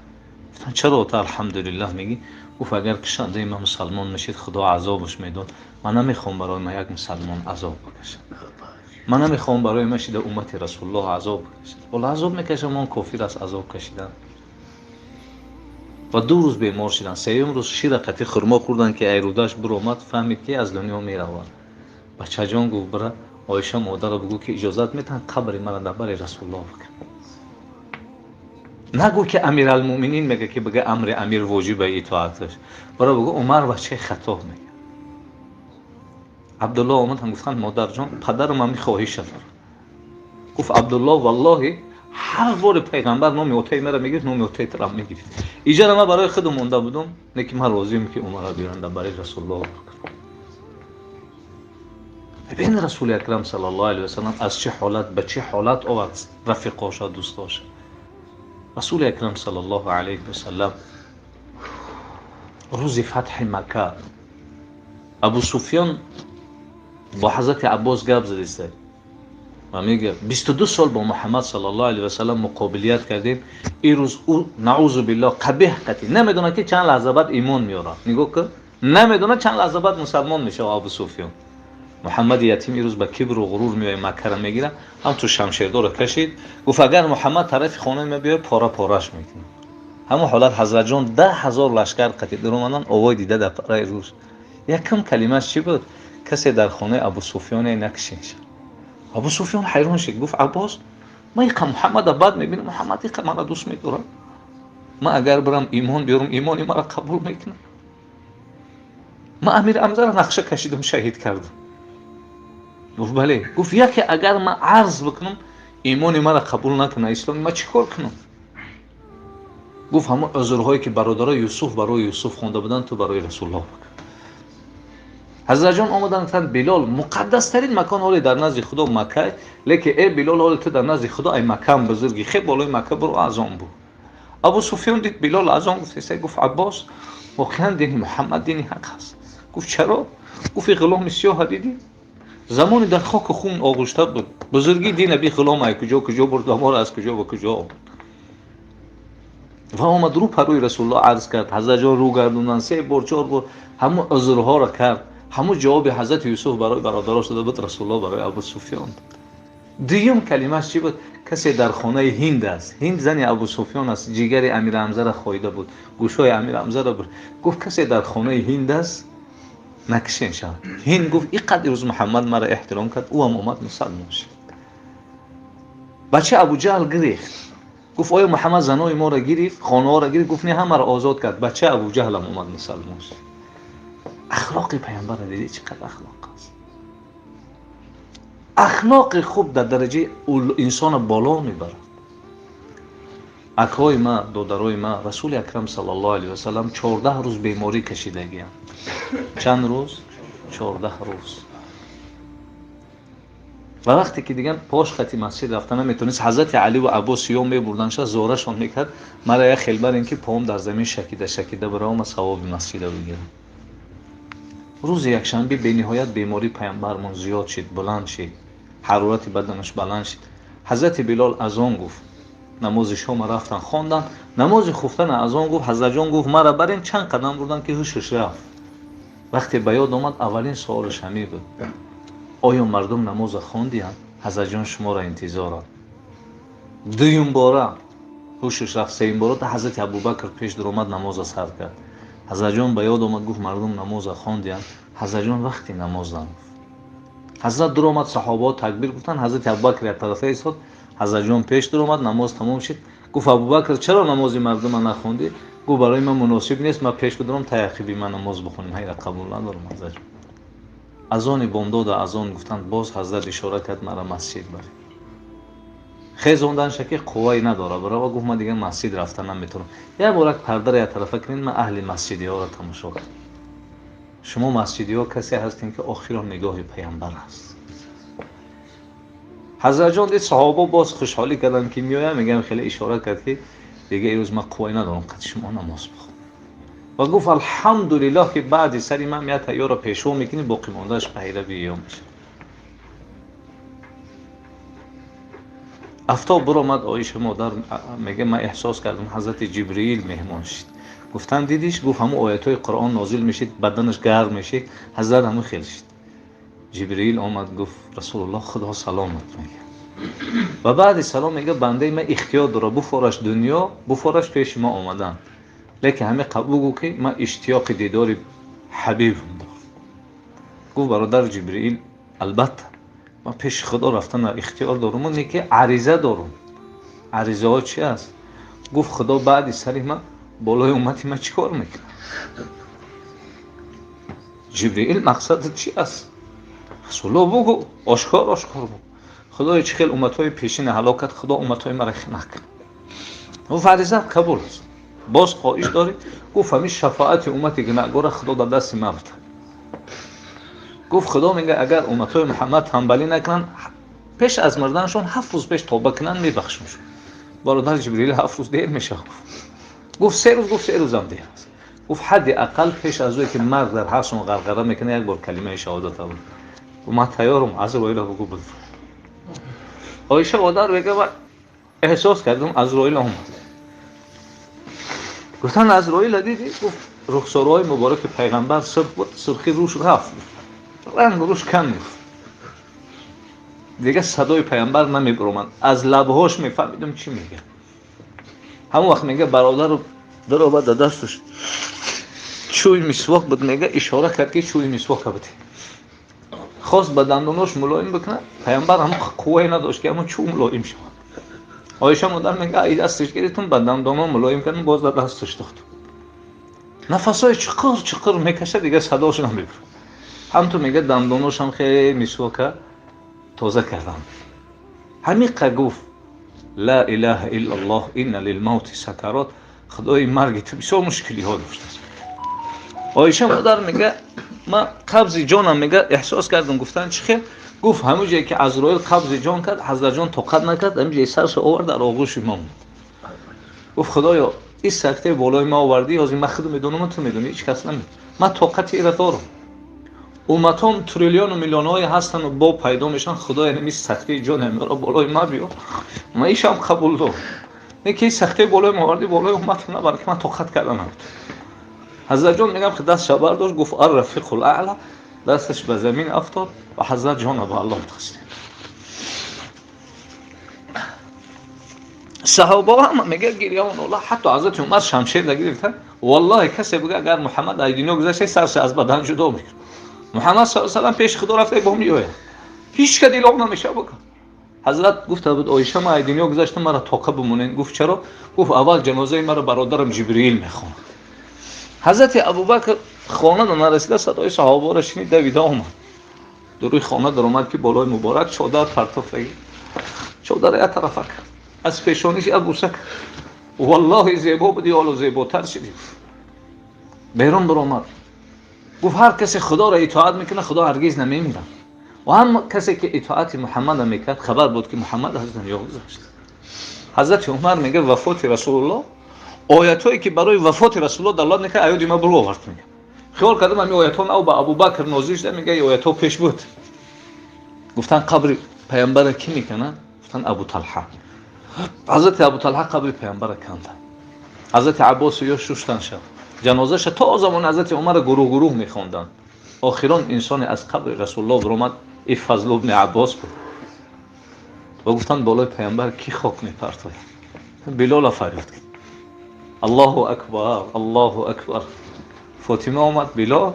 گفتن چرا تو الحمدلله میگی؟ گفت اگر کشنده من مسلمان میشید خدا عذابش میداد. من نمیخوام برای من یک مسلمان عذاب بکشه، من نمیخوام برای من شده امت رسول الله عذاب بکشه. والا عذاب میکشم، من کافر است عذاب کشیدن. و 2 روز بیمار شدن. 3 روز شیر قطی خرما خوردن که ایرودش برآمد، فهمید که از دنیا میروند. بچه جان گفت برا عایشه مادر بگو که اجازت میتن قبر مرا در بر رسول الله بکن. نگو که امیرالمومنین میگه که بگه امر امیر واجب اطاعتش، برا بگو عمر بچه خطا میگه. عبدالله آمد هم گفتن مادر جان پدرم هم خواهش داره. گفت عبدالله والله هر بار پیغمبر نام اوتی مرا میگرفت، نام اوتی ترم میگرفت. ایجا من برای خودم مونده بودم، نه که من راضیم که عمر بیارن برای رسول الله بکنم. ببین رسول اکرم صلی الله علیه و سلم از چه حالت به چه حالت آورد رفیقاش دوستاش. رسول اکرم صلی الله علیه و سلم روز فتح مکه ابو سفیان با حضرت عباس گپ زدیسته و میگه 22 سال با محمد صلی الله علیه و سلم مقابلیت کردیم، این روز او نعوذ بالله قبیح قطعی نمیدونه که چند لحظه بعد ایمان میاره. نگاه که نمیدونه چند لحظه بعد مسلمان میشه ابو سفیان. Муҳаммади ятим ирӯз ба кибру ғурур меояд, Маккара мегирад. Ҳам ту шамшердора кашид, гуфт: агар Муҳаммад тарафи хонаи ма биёяд, пора пораш мекунам. Ҳамон ҳолат Ҳазратҷон 10 000 лашкар қатӣ даромадан, овои дида дар параи рӯз. Якум калимааш чӣ буд? Касе дар хонаи Абусуфёне накушин. Абусуфён ҳайрон шуд, гуфт: Аббос, ман иқа Муҳаммада бад мебинам, Муҳаммад иқа мара дӯст медорад, ман агар бирам имон биёрам, имони мара қабул мекунам? Ман Амир Ҳамзаро нақша кашидам, шаҳид кардам. Гуфт: бале. Гуфт: яке агар ман арз бикунам, имони мара қабул накунад, исломи ман чӣ кор кунам? Гуфт: ҳамон узрҳое ки бародарои Юсуф барои Юсуф хонда буданд, ту барои Расулуллоҳ бикун. Ҳазратҷон омаданд, гуфтанд: Билол, муқаддастарин макон ҳоле дар назди Худо Макка, лекин э Билол, ҳоле ту дар назди Худо ай Маккаам бузургӣ, хе болои Макка буро, азон бу. Абу Суфён дид Билол азон гуфтеста, гуфт: Аббос, воқеан дини Муҳаммад дини ҳақ аст. Гуфт: чаро? Гуфт: и ғуломи сиёҳа дидӣ, замоне дар хоку хун оғушта буд, бузургии дина би ғулом ай куҷо куҷо бурд ва моро аз куҷо ба куҷо овард. Ва омад, рӯ парӯи Расулуллоҳ арз кард. Ҳазратҷон рӯ гардонданд, се бор, чор бор ҳамун узрҳоро кард. Ҳамун ҷавоби ҳазрати Юсуф барои бародарош дода буд, Расулуллоҳ барои Абу Суфён. Дуюм калимааш чӣ буд? Касе дар хонаи Ҳинд аст. Ҳинд зани Абу Суфён аст, ҷигари Амир Ҳамзаро хоида буд, гӯшҳои Амир Ҳамзаро буд. Гуфт: касе дар хонаи Ҳинд аст, накушен шавад. Ҳинд гуфт: ин қадр рӯз Муҳаммад маро эҳтиром кард, ӯ ҳам омад мусалмон шуд. Бача Абуҷаҳл гирифт, гуфт: оё Муҳаммад занои моро гирифт, хонаҳоро гирифт? Гуфт: не, ҳамаро озод кард. Бача Абуҷаҳлам омад мусалмон шуд. Ахлоқи паямбарро дидӣ, чӣ қадр ахлоқ аст? Ахлоқи хуб дар дараҷаи инсона боло мебарад. Акҳои ма, додарои ма, Расули Акрам саллаллоҳу алайҳи васаллам 14 рӯз беморӣ кашидагиям. Чанд рӯз? 14 рӯз. Ва вақте ки дигар пош хати масҷид рафта наметавонист, ҳазрати Алӣ ва Аббос сиём мебурданша, зорашон мекард: мара як хел барен, ки поом дар замин шакида шакида биравам, савоби масҷида бигирам. Рӯзи якшанбе бениҳоят бемории паямбармон зиёд шид, баланд шид, ҳарорати баданаш баланд шид. Ҳазрати Билол азон гуфт, намози шома рафтан хондан, намози хуфтана азон гуфт. Ҳазратҷон гуфт: мара барен. Чанд қадам бурдан, ки ҳушаш рафт. Вақте ба ёд омад, аввалин суолаш ҳамин буд: оё мардум намоза хондиянд? Ҳазратҷон шуморо интизоранд. Дуюм бора ҳушаш рафт, сеюм бора та ҳазрати Абубакр пеш дуромад, намоза сар кард. Ҳазратҷон ба ёд омад, гуфт: мардум намоза хондиянд? Ҳазратҷон вақти намоз гуфт. Ҳазрат дуромад, саҳобаҳо такбир гуфтанд, ҳазрати Абубакр як тарафа истод, ҳазратҷон пеш дуромад, намоз тамом шид. Гуфт: Абубакр, чаро намози мардума нахондӣ? Гуфт: барои ман муносиб нест, ман пеш бидорам, таяқиби ман намоз бихонем, ҳайра қабул надорам. Ҳазратҷон азони бомдода азон гуфтанд, боз ҳазрат ишора кард: мара масҷид баред. Хезонданша, ки қуввае надора барова, гуфт: ман дигар масҷид рафта наметавонам, як борак пардаро як тарафа кунед, ман аҳли масҷидиҳоро тамошо кунам. Шумо масҷидиҳо касе ҳастем, ки охирон нигоҳи паямбар аст. Ҳазратҷон дид саҳобо боз хушҳолӣ карданд, ки меоям, мегӯям, хеле ишора кард, ки дига ирӯз ман қуввае надорам қад шумо намоз бихонам. Ва гуфт: алҳамдулиллоҳ, ки баъди сари ман як тайёра пешво мекунӣ, боқимондааш пайрави ё мешавад. Афтоб биромад, Оиша модар мега: ман эҳсос кардам, ҳазрати Ҷибриил меҳмон шид. Гуфтанд: дидиш? Гуфт: ҳамун оятҳои Қуръон нозил мешид, баданаш гарм мешид, ҳазрат ҳамун хел шид. Ҷибриил омад, гуфт: Расулуллоҳ, Худо саломат мега. Ва баъди салом мега: бандаи ман ихтиёр дора, буфораш дунё, буфораш пеши ма омадан, лекин ҳаме бугӯ, ки ман иштиёқи дидори ҳабибам дорам. Гуфт: бародар Ҷибриил, албатта ман пеши Худо рафтан ихтиёр дорум, не ки ариза дорум. Аризаҳо чи аст? Гуфт: Худо баъди сари ман болои уммати ман чӣ кор мекунад? Ҷибриил: мақсадат чи аст? Расулло, бугӯ, ошкор ошкор бугӯ. Худоё, чӣ хел умматҳои пешина ҳалок кард, Худо умматҳои мара накунад. Гуфт: аризат қабул аст, боз хоҳиш дорӣ? Гуфт: ҳамин шафоати уммати гунаҳгора Худо дар дасти ман буда. Гуфт: Худо мега, агар умматҳои Муҳаммад танбалӣ накунанд, пеш аз мурданашон 7 рӯз пеш тавба кунанд, мебахшамшон. Бародар Ҷибриил: 7 рӯз дер мешавад. Гуфт: 3 рӯз. Гуфт: 3 рӯзам дер аст. Гуфт: ҳадди ақал пеш аз ое ки марг дар ҳарсон ғарғара мекунад, як бор калимаи шаҳодат аб. Ман тайёрам, Азроила бугӯ буд. Оиша модар мега: ман эҳсос кардам, Азроил омад. Гуфтанд: Азроила дидӣ? Гуфт: рухсораҳои мубораки пайғамбар сурх буд, сурхи рӯш рафт. Ранг рӯш кам мегуфт. Дига садои паямбар намебаромад. Аз лабҳош мефаҳмидам чӣ мега. Ҳамон вақт мега бародару даромад, да дасташ чӯи мисвок буд, мега ишора кард ки чӯи мисвока буд. Хост ба дандонош мулоим бикунад, паямбар ҳамон қуввае надошт ки ҳамон чӯ мулоим шавад. Оиша модар мега ай дасташ гирифтум, ба дандоно мулоим кардам, боз ба дасташ дод. Нафасҳои чуқур чуқур мекашад, дига садош намебурад. Ҳамту мега дандоношам хеле мисвока тоза кардам. Ҳамиқа гуфт ла илаҳа иллаллоҳ инна лилмавти сакарот. Худои марги ту бисёр мушкилиҳо доштааст. Оиша модар мега ман қабзи ҷонам мега эҳсос кардам. Гуфтан чӣ хел? Гуфт ҳамон ҷое ки Азроил қабзи ҷон кард, Ҳазратҷон тоқат накард, ҳамин ҷои саршо овард дар оғӯши мо монд. Гуфт худоё ин сактаи болои ма овардӣ, ҳозир ман худ медонам, ту медонӣ, ҳеҷ кас намедонад. Ман тоқати ира дорам. Умматон триллиону миллионҳое ҳастану бо пайдо мешаванд, худоя ин сахтии ҷони ҳамаро болои ма биё, ман ишам қабул дорам. Не ки ин сахтии болои ма овардӣ, болои умматам набар, ки ман тоқат карда наметавонам. Ҳазратҷон мегам ки дастша бардошт, гуфт ар-рафиқул аъла, дасташ ба замин афтод ва ҳазрат ҷона ба Аллоҳ таслим. Саҳобаҳо ҳама мега гирья нола, ҳатто ҳазрати Умар шамшер нагирифта, валлоҳи касе буга агар Муҳаммад аз дунё гузашта сарша аз бадан ҷудо мекард. Муҳаммад саллаллоҳу алайҳи васаллам пеши худо рафта бо меояд. Ҳеҷ ка дилоқ намешава букун. Ҳазрат гуфта буд Оиша ман аз дунё гузаштам, маро тоқа бимонед. Гуфт чаро? Гуфт аввал ҷанозаи маро бародарам Ҷибриил мехонад. Ҳазрати Абубакр хона нарасида садои саҳобаро шунид, давида омад. Дуруи хона даромад ки болои муборак чодар партофтагӣ. Чодарро як тарафа кард. Аз пешониш як бӯса кард. Валлоҳи зебо буди, ҳоло зеботар шудӣ. Берун баромад. Гуфт ҳар касе худоро итоат мекунад, худо ҳаргиз намемирад. Ва ҳам касе ки итоати Муҳаммадро мекард, хабар буд ки Муҳаммад аз дунё гузашт. Ҳазрати Умар мега вафоти Расулуллоҳ, оятҳое ки барои вафоти Расулуллоҳ далолат мекард, аёди ма буру овард мега. Хиёл кардам ҳамин оятҳо нав ба Абубакр нозил шуда, мега ин оятҳо пеш буд. Гуфтан қабри паямбара кӣ мекунад? Гуфтан Абу Талҳа. Ҳазрати Абу Талҳа қабри паямбара канда. Ҳазрати Аббос ё шуштан шав. Ҷанозаша то замони ҳазрати Умар гурӯҳ гурӯҳ мехонданд. Охирон инсоне аз қабри Расулуллоҳ баромад, ин Фазл ибни Аббос буд. Ва гуфтанд болои паямбар кӣ хок мепартояд? Билола фарёд кард. Аллоҳу акбар, Аллоҳу акбар. Фотима омад, Билол,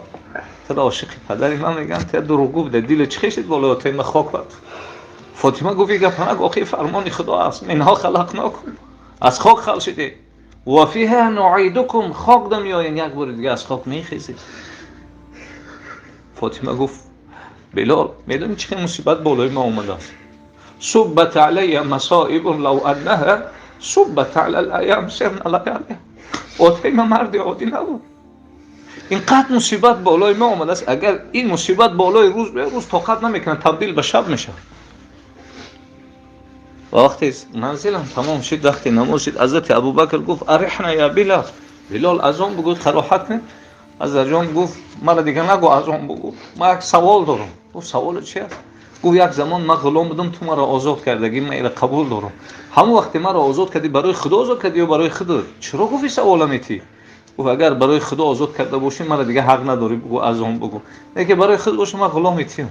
туро ошиқи падари ман мегӯям, ту дурӯғгӯ буда, диле чӣ хешид болои отаи ман хок парт. Фотима гуфт ин гапа нагӯ, охи фармони худо аст, минҳо халақнокум, аз хок халқ шудед. Ва фиҳа нуидукум, хок да меоен, як бори дига аз хок мехезед. Фотима гуфт Билол, медонӣ чӣ мусибат болои ма омадааст? Суббат алайя масоибун лав аннаҳа суббат ала л-аям сирна лаялиҳа. Отаи ма марди оддӣ набуд. Инқадр мусибат болои ма омадааст, агар ин мусибат болои рӯз биёяд, рӯз тоқат намекунад, табдил ба шаб мешавад. Ва вақте манзилам тамом шуд, вақте намоз шуд, ҳазрати Абубакр гуфт арихна я Билол. Билол азон бугӯ, қароҳат кунед. Ҳазратҷон гуфт мара дига нагӯ азон бугӯ, ман як савол дорам. Гуфт саволе чи аст? Гуфт як замон ман ғулом будам, ту маро озод кардагӣ, ман ира қабул дорам. Ҳамон вақте маро озод кардӣ, барои худо озод кардӣ ё барои худат? Чаро гуфт ин савола метӣ? Гуфт агар барои худо озод карда бошӣ, мара дига ҳақ надорӣ бугӯ азон бугӯ. Лекин барои худ бошӣ, ман ғуломи тиям.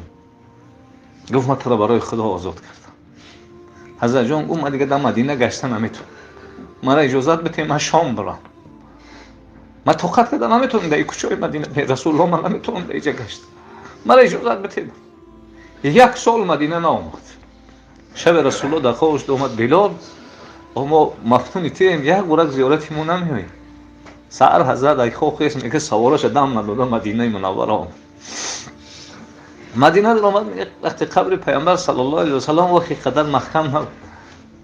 Гуфт ман туро барои худо озод кардам. Ҳазратҷон гуфт ман дига дар Мадина гашта наметавонам, мара иҷозат битем ман Шом бирам. Ман тоқат карда наметавонам дар кӯчаҳои Мадина, Расулуллоҳ ман наметавонам дар иҷа гашта, мара иҷозат битем. Як сол Мадина наомад. Шаби Расулуллоҳ дар хобаш омад, Билол, мо мафтуни туем, як бурак зиёрати мо намеоем. Саҳар ҳазрат ай хоб хест, мега савораша дам надода Мадинаи Мунаввара омад. Мадина даромад, вақте қабри паямбар саллаллоҳу алайҳи васаллам вақти қадар маҳкам набуд.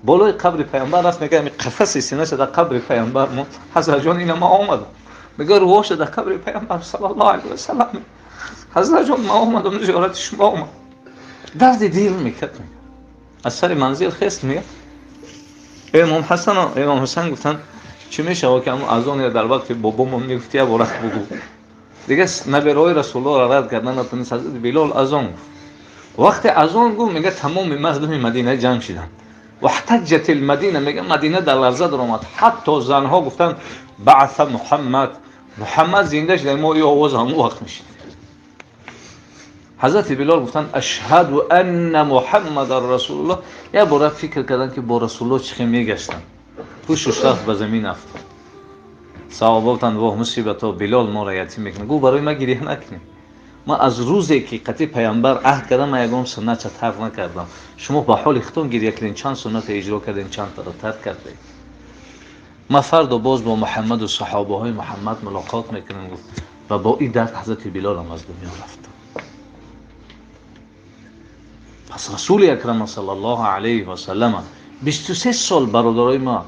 Болои қабри паямбар рафт, мега ҳамин қафаси синаша дар қабри паямбар монд. Ҳазратҷон ина ман омадам. Мега рӯҳоша дар қабри паямбар саллаллоҳу алайҳи васаллам. Ҳазратҷон ман омадам, зиёрати шумо омадам. Дарди дил мекард. Аз сари манзил хест, мега Имом Ҳасан, Имом Ҳасан гуфтанд чӣ мешавад ки ҳамон азоне дар вақти бобомон мегуфт, як бора бугӯ. Дига набераҳои Расулуллоҳро рад кардан натавонист. Ҳазрати Билол азон гуфт. Вақте азон гуфт, мега тамоми мардуми Мадина ҷамъ шиданд. Ваҳтаҷҷат алмадина, мега Мадина дар ларза даромад. Ҳатто занҳо гуфтанд баъса Муҳаммад, Муҳаммад зинда шуда, мо ин овоз ҳамон вақт мешунидем. حضرت بلال گفتن اشهد ان محمد رسول الله. یه بار فکر کردن که با رسول الله چه میگشتن، پوشش رفت به زمین افتاد. صحابه گفتن واه مصیبت ها، بلال ما را یتیم میکنه. گفت برای ما گریه نکنیم، ما از روزی که قطعی پیامبر عهد کردم من یگام سنت ترک نکردم. شما با حال خودتون گریه کردین، چند سنت اجرا کردین، چند تا ترک کردین. ما فردا باز با محمد و صحابه های محمد ملاقات میکنیم. گفت و با این درد حضرت بلال هم از دنیا رفت. پس رسول اکرم صلی الله علیه و سلم 23 سال برادرای ما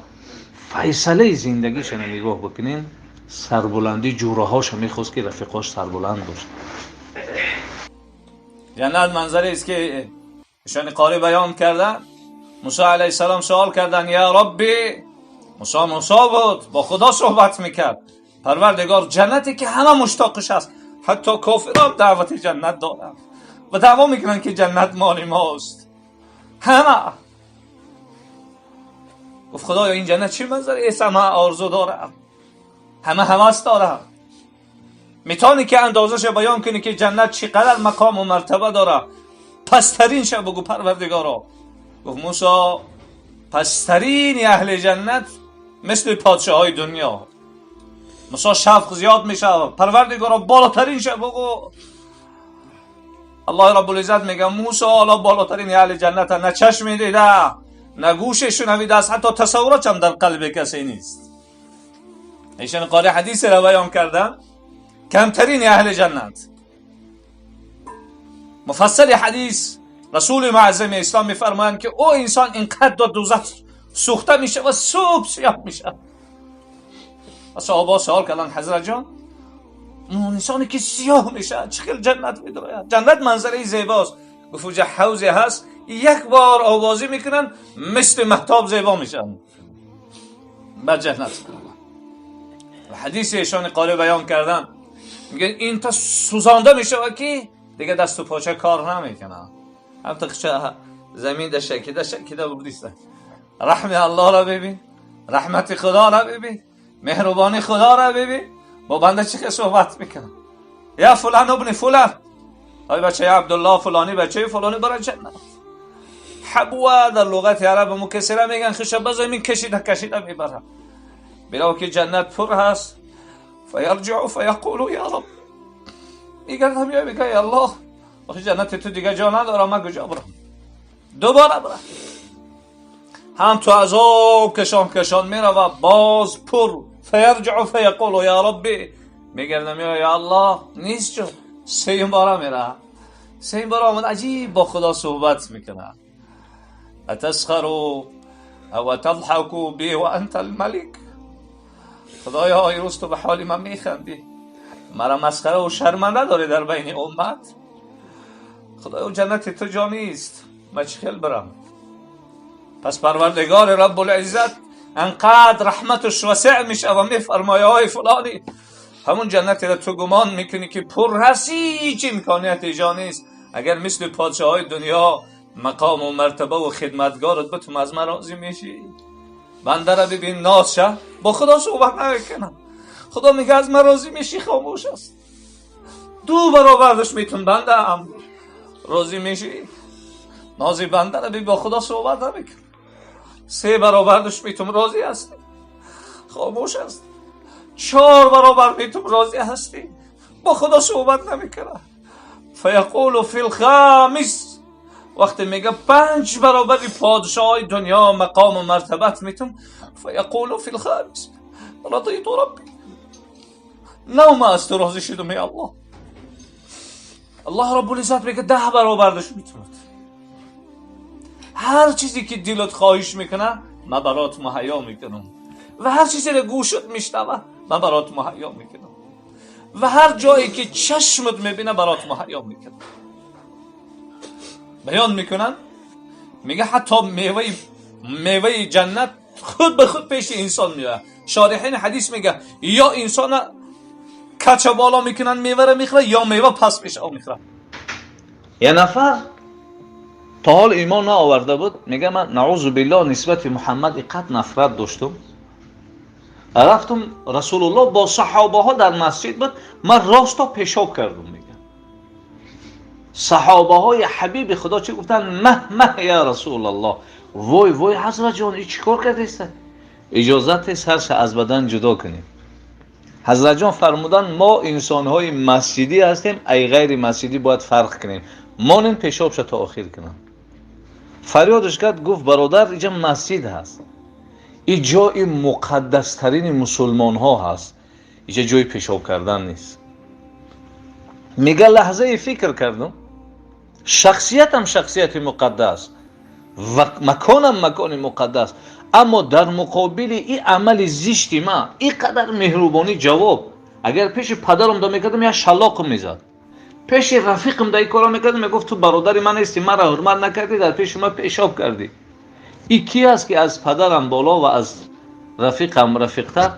فیصله زندگیش رو نگاه بکنین، سربلندی جوره میخواست که رفیقاش سربلند باشه. جنت منظری است که ایشان قاری بیان کردن. موسی علیه السلام سوال کردن یا ربی، موسی بود با خدا صحبت میکرد، پروردگار جنتی که همه مشتاقش است، حتی کافران دعوت جنت دارن و دعوا میکنن که جنت مال ماست همه. گفت خدایا این جنت چه منظری است، همه آرزو دارم، همه هوس دارم. میتونی که اندازش بیان کنی که جنت چقدر مقام و مرتبه داره؟ پسترین شب بگو پروردگارا. گفت موسی پسترین اهل جنت مثل پادشاه های دنیا. موسی شفق زیاد میشه، پروردگارا بالاترین شب بگو. الله رب العزت میگه موسی حالا بالاترین اهل جنت نه چشم دیده نه گوش شنویده است، حتی تصورات هم در قلب کسی نیست. ایشان قاری حدیث را بیان کردن، کمترین اهل جنت. مفصل حدیث رسول معظم اسلام میفرمایند که او انسان اینقدر در دوزخ سوخته میشه و صبح سیاه میشه. صحابه سوال کردن حضرت جان اون انسانی که سیاه میشه چه جنت میداره؟ جنت منظره زیباست. گفت اونجا حوضی هست، یک بار آوازی میکنن مثل مهتاب زیبا میشن به جنت. و حدیث ایشان قاری بیان کردن، میگه این تا سوزانده میشه و که دیگه دست و پاچه کار نمیکنه، هم تا زمین ده شکیده شکیده بودیسته. رحم الله را ببین، رحمت خدا را ببین، مهربانی خدا را ببین، با بنده چه صحبت میکنه. یا فلان ابن فلان، ای بچه عبدالله فلانی بچه فلانی برای جنت. حبوه در لغت عرب مکسره میگن خشب زمین کشیده کشیده میبره. بلا که جنت پر هست. فیرجع فیقول یا رب، میگردم یا میگه یا الله آخه جنت تو دیگه جا ندارم، من کجا برم؟ دوباره برم. هم تو عذاب کشان کشان میره و باز پر. فیرجع فیقول یا ربی، میگردم یا الله نیست جو. سه باره میره، سه باره آمد عجیب با خدا صحبت میکنه. اتسخر او تضحک بی و انت الملک. خدایا ای روز تو به حال من میخندی، مرا مسخره و شرمنده داری در بین امت. خدایا جنت تو جا نیست، من چه خیل برم؟ پس پروردگار رب العزت انقدر رحمتش وسع میشه و میفرمایه های فلانی همون جنتی را تو گمان میکنی که پر هستی، هیچ امکانیت جا نیست. اگر مثل پادشاه های دنیا مقام و مرتبه و خدمتگارت بتون از من راضی میشی؟ بنده را ببین ناز شه، با خدا صحبت نمیکنم. خدا میگه از من راضی میشی؟ خاموش است. دو برابرش میتون بنده هم راضی میشی؟ نازی بنده را ببین با خدا صحبت نمیکنم. سه برابرش میتون راضی هستی؟ خاموش است. 4 برابر میتون راضی هستی؟ با خدا صحبت نمیکنم. فیقول فی الخامس، وقتی میگه 5 برابر پادشاه دنیا مقام و مرتبت میتون، فیقول فی الخامس رضیت ربی، نو ما از تو راضی شدم یا الله. الله رب العزت میگه 10 برابرش میتونه. هر چیزی که دلت خواهش میکنه من برات مهیا میکنم، و هر چیزی که گوشت میشنوه من برات مهیا میکنم، و هر جایی که چشمت میبینه برات مهیا میکنم. بیان میکنن میگه حتی میوه جنت خود به خود پیش انسان میاد. شارحین حدیث میگه یا انسان کچه بالا میکنن میوه رو میخوره، یا میوه پس پیش او میخوره. یه نفر تا حال ایمان نآورده بود، میگه من نعوذ بالله نسبت محمد اینقدر نفرت داشتم، رفتم رسول الله با صحابه ها در مسجد بود، من راست تا پیشاب کردم. میگه Саҳобаҳои ҳабиби Худо чӣ гуфтанд? Маҳ маҳ я Расулаллоҳ, вой вой ҳазрат ҷон, ин чӣ кор кардааст? Иҷозат сарша аз бадан ҷудо кунем. Ҳазрат ҷон фармуданд мо инсонҳои масҷидӣ ҳастем, ай ғайри масҷидӣ бояд фарқ кунем. Монем пешобша то охир кунам. Фарёдаш кард, гуфт бародар, инҷа масҷид ҳаст, ин ҷои муқаддастарини мусулмонҳо ҳаст, инҷа ҷои пешоб кардан нест. Мега лаҳзае фикр кардам, шахсиятам шахсияти муқаддас ва маконам макони муқаддас, аммо дар муқобили ин амали зишти ма ин қадар меҳрубонӣ ҷавоб, агар пеши падарам да мекардам як шалоқам мезад, пеши рафиқам да ин корро мекардам мегуфт ту бародари ман нестӣ, маро ҳурмат накардӣ, дар пеши ман пешоб кардӣ. Ин ки аст ки аз падарам боло ва аз рафиқам рафиқтар?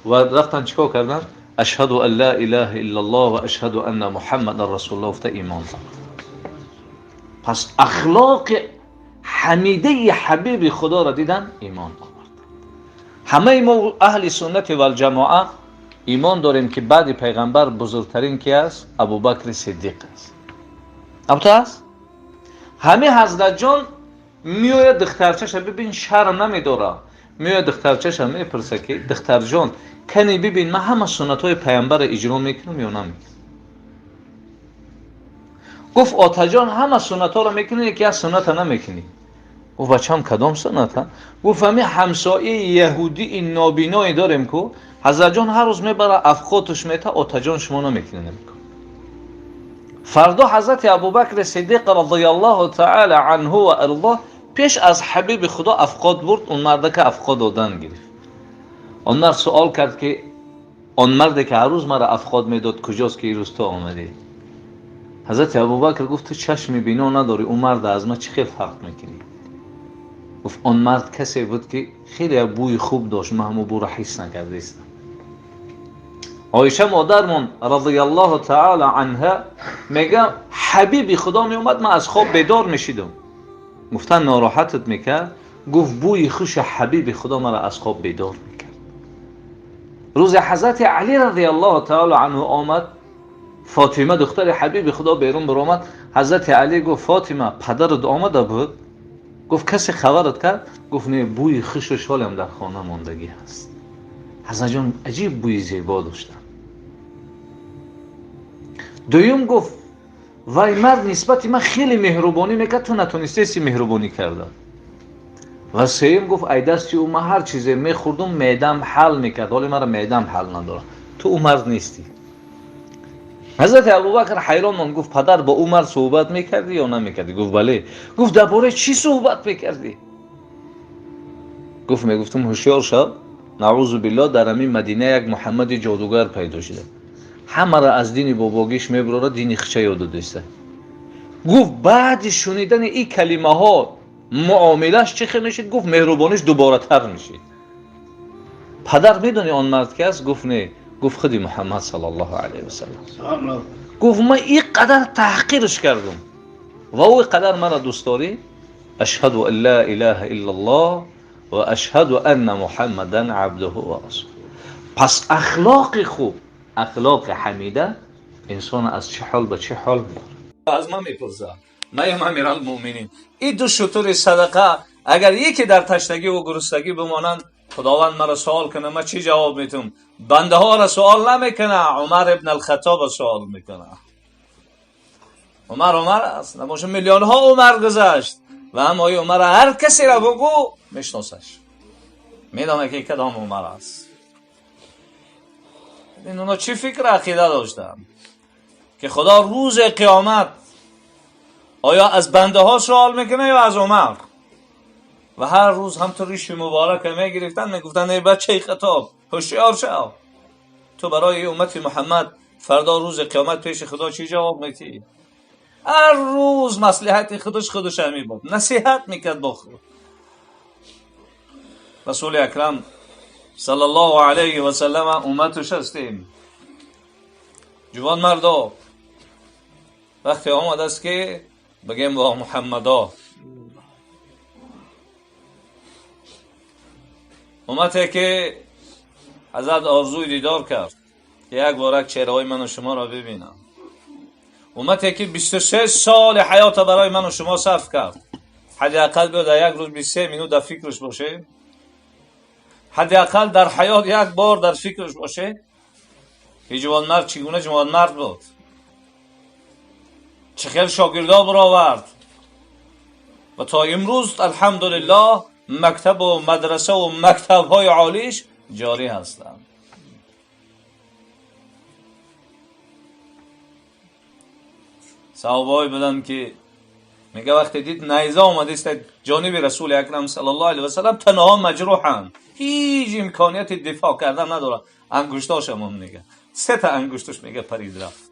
Ва рафтан чӣ кор кардан? Ашҳаду ан ла илаҳа иллаллоҳ ва ашҳаду анна муҳаммадан расулуллоҳ гуфта имон овард. Пас ахлоқи ҳамидаи ҳабиби Худоро дидан имон овард. Ҳамаи мо аҳли суннати валҷамоа имон дорем ки баъди пайғамбар бузургтарин ки аст? Абубакри Сиддиқ аст. Абто аст? Ҳамин ҳазратҷон меояд духтарчаша бибин, шарм намедора, меояд духтарчаша мепурса ки духтарҷон, кани бибин ман ҳама суннатҳои пайғамбарро иҷро мекунам ё намекунам? Гуфт отаҷон, ҳама суннатҳоро мекунӣ, яке аз сунната намекунӣ. Гуфт бачам, кадом сунната? Гуфт ҳамин ҳамсояи яҳудии нобиное дорем ку ҳазратҷон ҳар рӯз мебара афқоташ мета, отаҷон шумо намекунӣ намекун. Фардо ҳазрати Абубакри Сиддиқ радияллоҳу таала анҳу ва арзоҳ пеш аз ҳабиби Худо афқот бурд, он мардака афқот додан гирифт. Он мард суол кард ки он марде ки ҳар рӯз мара афқот медод куҷост ки ирӯз ту омадӣ? Ҳазрати Абубакр гуфт ту чашми бино надорӣ, он марда аз ман чӣ хел фарқ мекунӣ? Гуфт он мард касе буд ки хеле бӯи хуб дошт, ман ҳамон бӯро ҳис накардаистам. Оиша модармон радияллоҳу таала анҳа мега ҳабиби Худо меомад, ман аз хоб бедор мешидам. Гуфтан нороҳатат мекард? Гуфт бӯи хуши ҳабиби Худо маро аз хоб бедор мекард. Рӯзе ҳазрати Али радияллоҳу таала анҳу омад, Фотима духтари ҳабиби Худо берун баромад. Ҳазрати Али гуфт Фотима, падарат омада буд? Гуфт касе хабарат кард? Гуфт не, бӯи хушу шолам дар хона мондагӣ ҳаст. Ҳазратҷон аҷиб бӯи зебо доштанд. Дуюм гуфт вай мард нисбати ман хеле меҳрубонӣ мекард, ту натонистаисти меҳрубонӣ карда. Ва сеюм гуфт ай дасти ӯ ман ҳар чизе мехӯрдум меъдам ҳал мекард, ҳоле мара меъдам ҳал надорад, ту ӯ мард нестӣ. Ҳазрати Абубакр ҳайрон монд, гуфт падар, бо ӯ мард суҳбат мекардӣ ё намекардӣ? Гуфт бале. Гуфт дар бораи чӣ суҳбат мекардӣ? Гуфт мегуфтум ҳушёр шав, наъузу биллоҳ, дар ҳамин Мадина як Муҳаммади ҷодугар пайдо шуда, ҳамаро аз дини бобогиш мебурора, дини хича ёд додиста. Гуфт баъди шунидани ин калимаҳо муомилаш чӣ хел мешид? Гуфт меҳрубониш дуборатар мешид. Падар медонӣ он мард ки аст? Гуфт не. Гуфт худи Муҳаммад саллаллоҳу алайҳи васаллам. Гуфт ман ин қадар таҳқирш кардам ва ӯ ин қадар маро дӯст дорӣ. Ашҳаду ан ла илаҳа иллаллоҳ ва ашҳаду анна муҳаммадан абдуҳу ва расулуҳ. Пас ахлоқи хуб, ахлоқи ҳамида инсонро аз чӣ ҳол ба чӣ ҳол мебарад. Аз ман мепурсад наям амиралмуъминин, ин ду шутури садақа агар яке дар ташнагӣ ва гуруснагӣ бимонанд, Худованд маро суол кунад, ман чӣ ҷавоб метум? Бандаҳоро суол намекунад, Умар ибн алхатобро суол мекунад. Умар Умар аст, набошад миллионҳо Умар гузашт ва аммо ин Умарро ҳар касеро бугӯ мешиносаш, медонад ки кадом Умар аст. Ин оно чӣ фикр ақида доштанд ки Худо рӯзи қиёмат оё аз бандаҳо суол мекунад ё аз Умар? Ва ҳар рӯз ҳам ту риши муборака мегирифтанд, мегуфтанд эй бачаи Хатоб, ҳушёр шав, ту барои уммати Муҳаммад фардо рӯзи қиёмат пеши Худо чӣ ҷавоб метиҳӣ? Ҳар рӯз маслиҳати худаш худаша мебод, насиҳат мекард бо худ. Расули акрам саллаллоҳу алайҳи васаллама умматуш ҳастем. Ҷувон мардо, вақте омадааст ки бигем во Муҳаммадо, уммате ки ҳазрат орзуи дидор кард ки як борак чеҳраҳои ману шуморо бибинам, امتی که 23 سال حیات برای من و شما صرف کرد، حداقل بیاد در یک روز 23 مینوت در فکرش باشه، حداقل در حیات یک بار در فکرش باشه که جوانمرد چگونه جوانمرد بود، چه خیلی شاگردا برآورد و تا امروز الحمدلله مکتب و مدرسه و مکتب‌های عالیش جاری هستند. صحابه‌ای بودند که میگه وقتی دید نیزه آمده است جانب رسول اکرم صلی الله علیه و سلم، تنها مجروحند، هیچ امکانیت دفاع کردن نداره، انگشتاش هم میگه سه تا انگشتش میگه پرید رفت.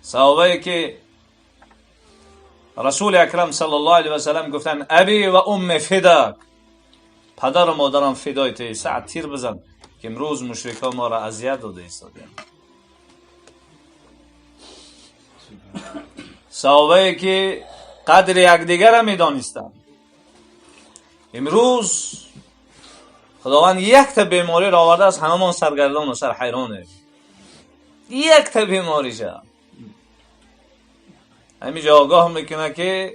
صحابه‌ای که رسول اکرم صلی الله علیه و سلم گفتن ابی و ام فداک، پدر و مادرم فدای تو، سعد تیر بزن که امروز مشرکان ما را اذیت داده ایستادند. صحابه‌ای که قدر یکدیگر را میدانستند، امروز خداوند یک تا بیماری را آورده است، هممان سرگردان و سرحیرانه. یک تا بیماری شد همینجا آگاه میکنه که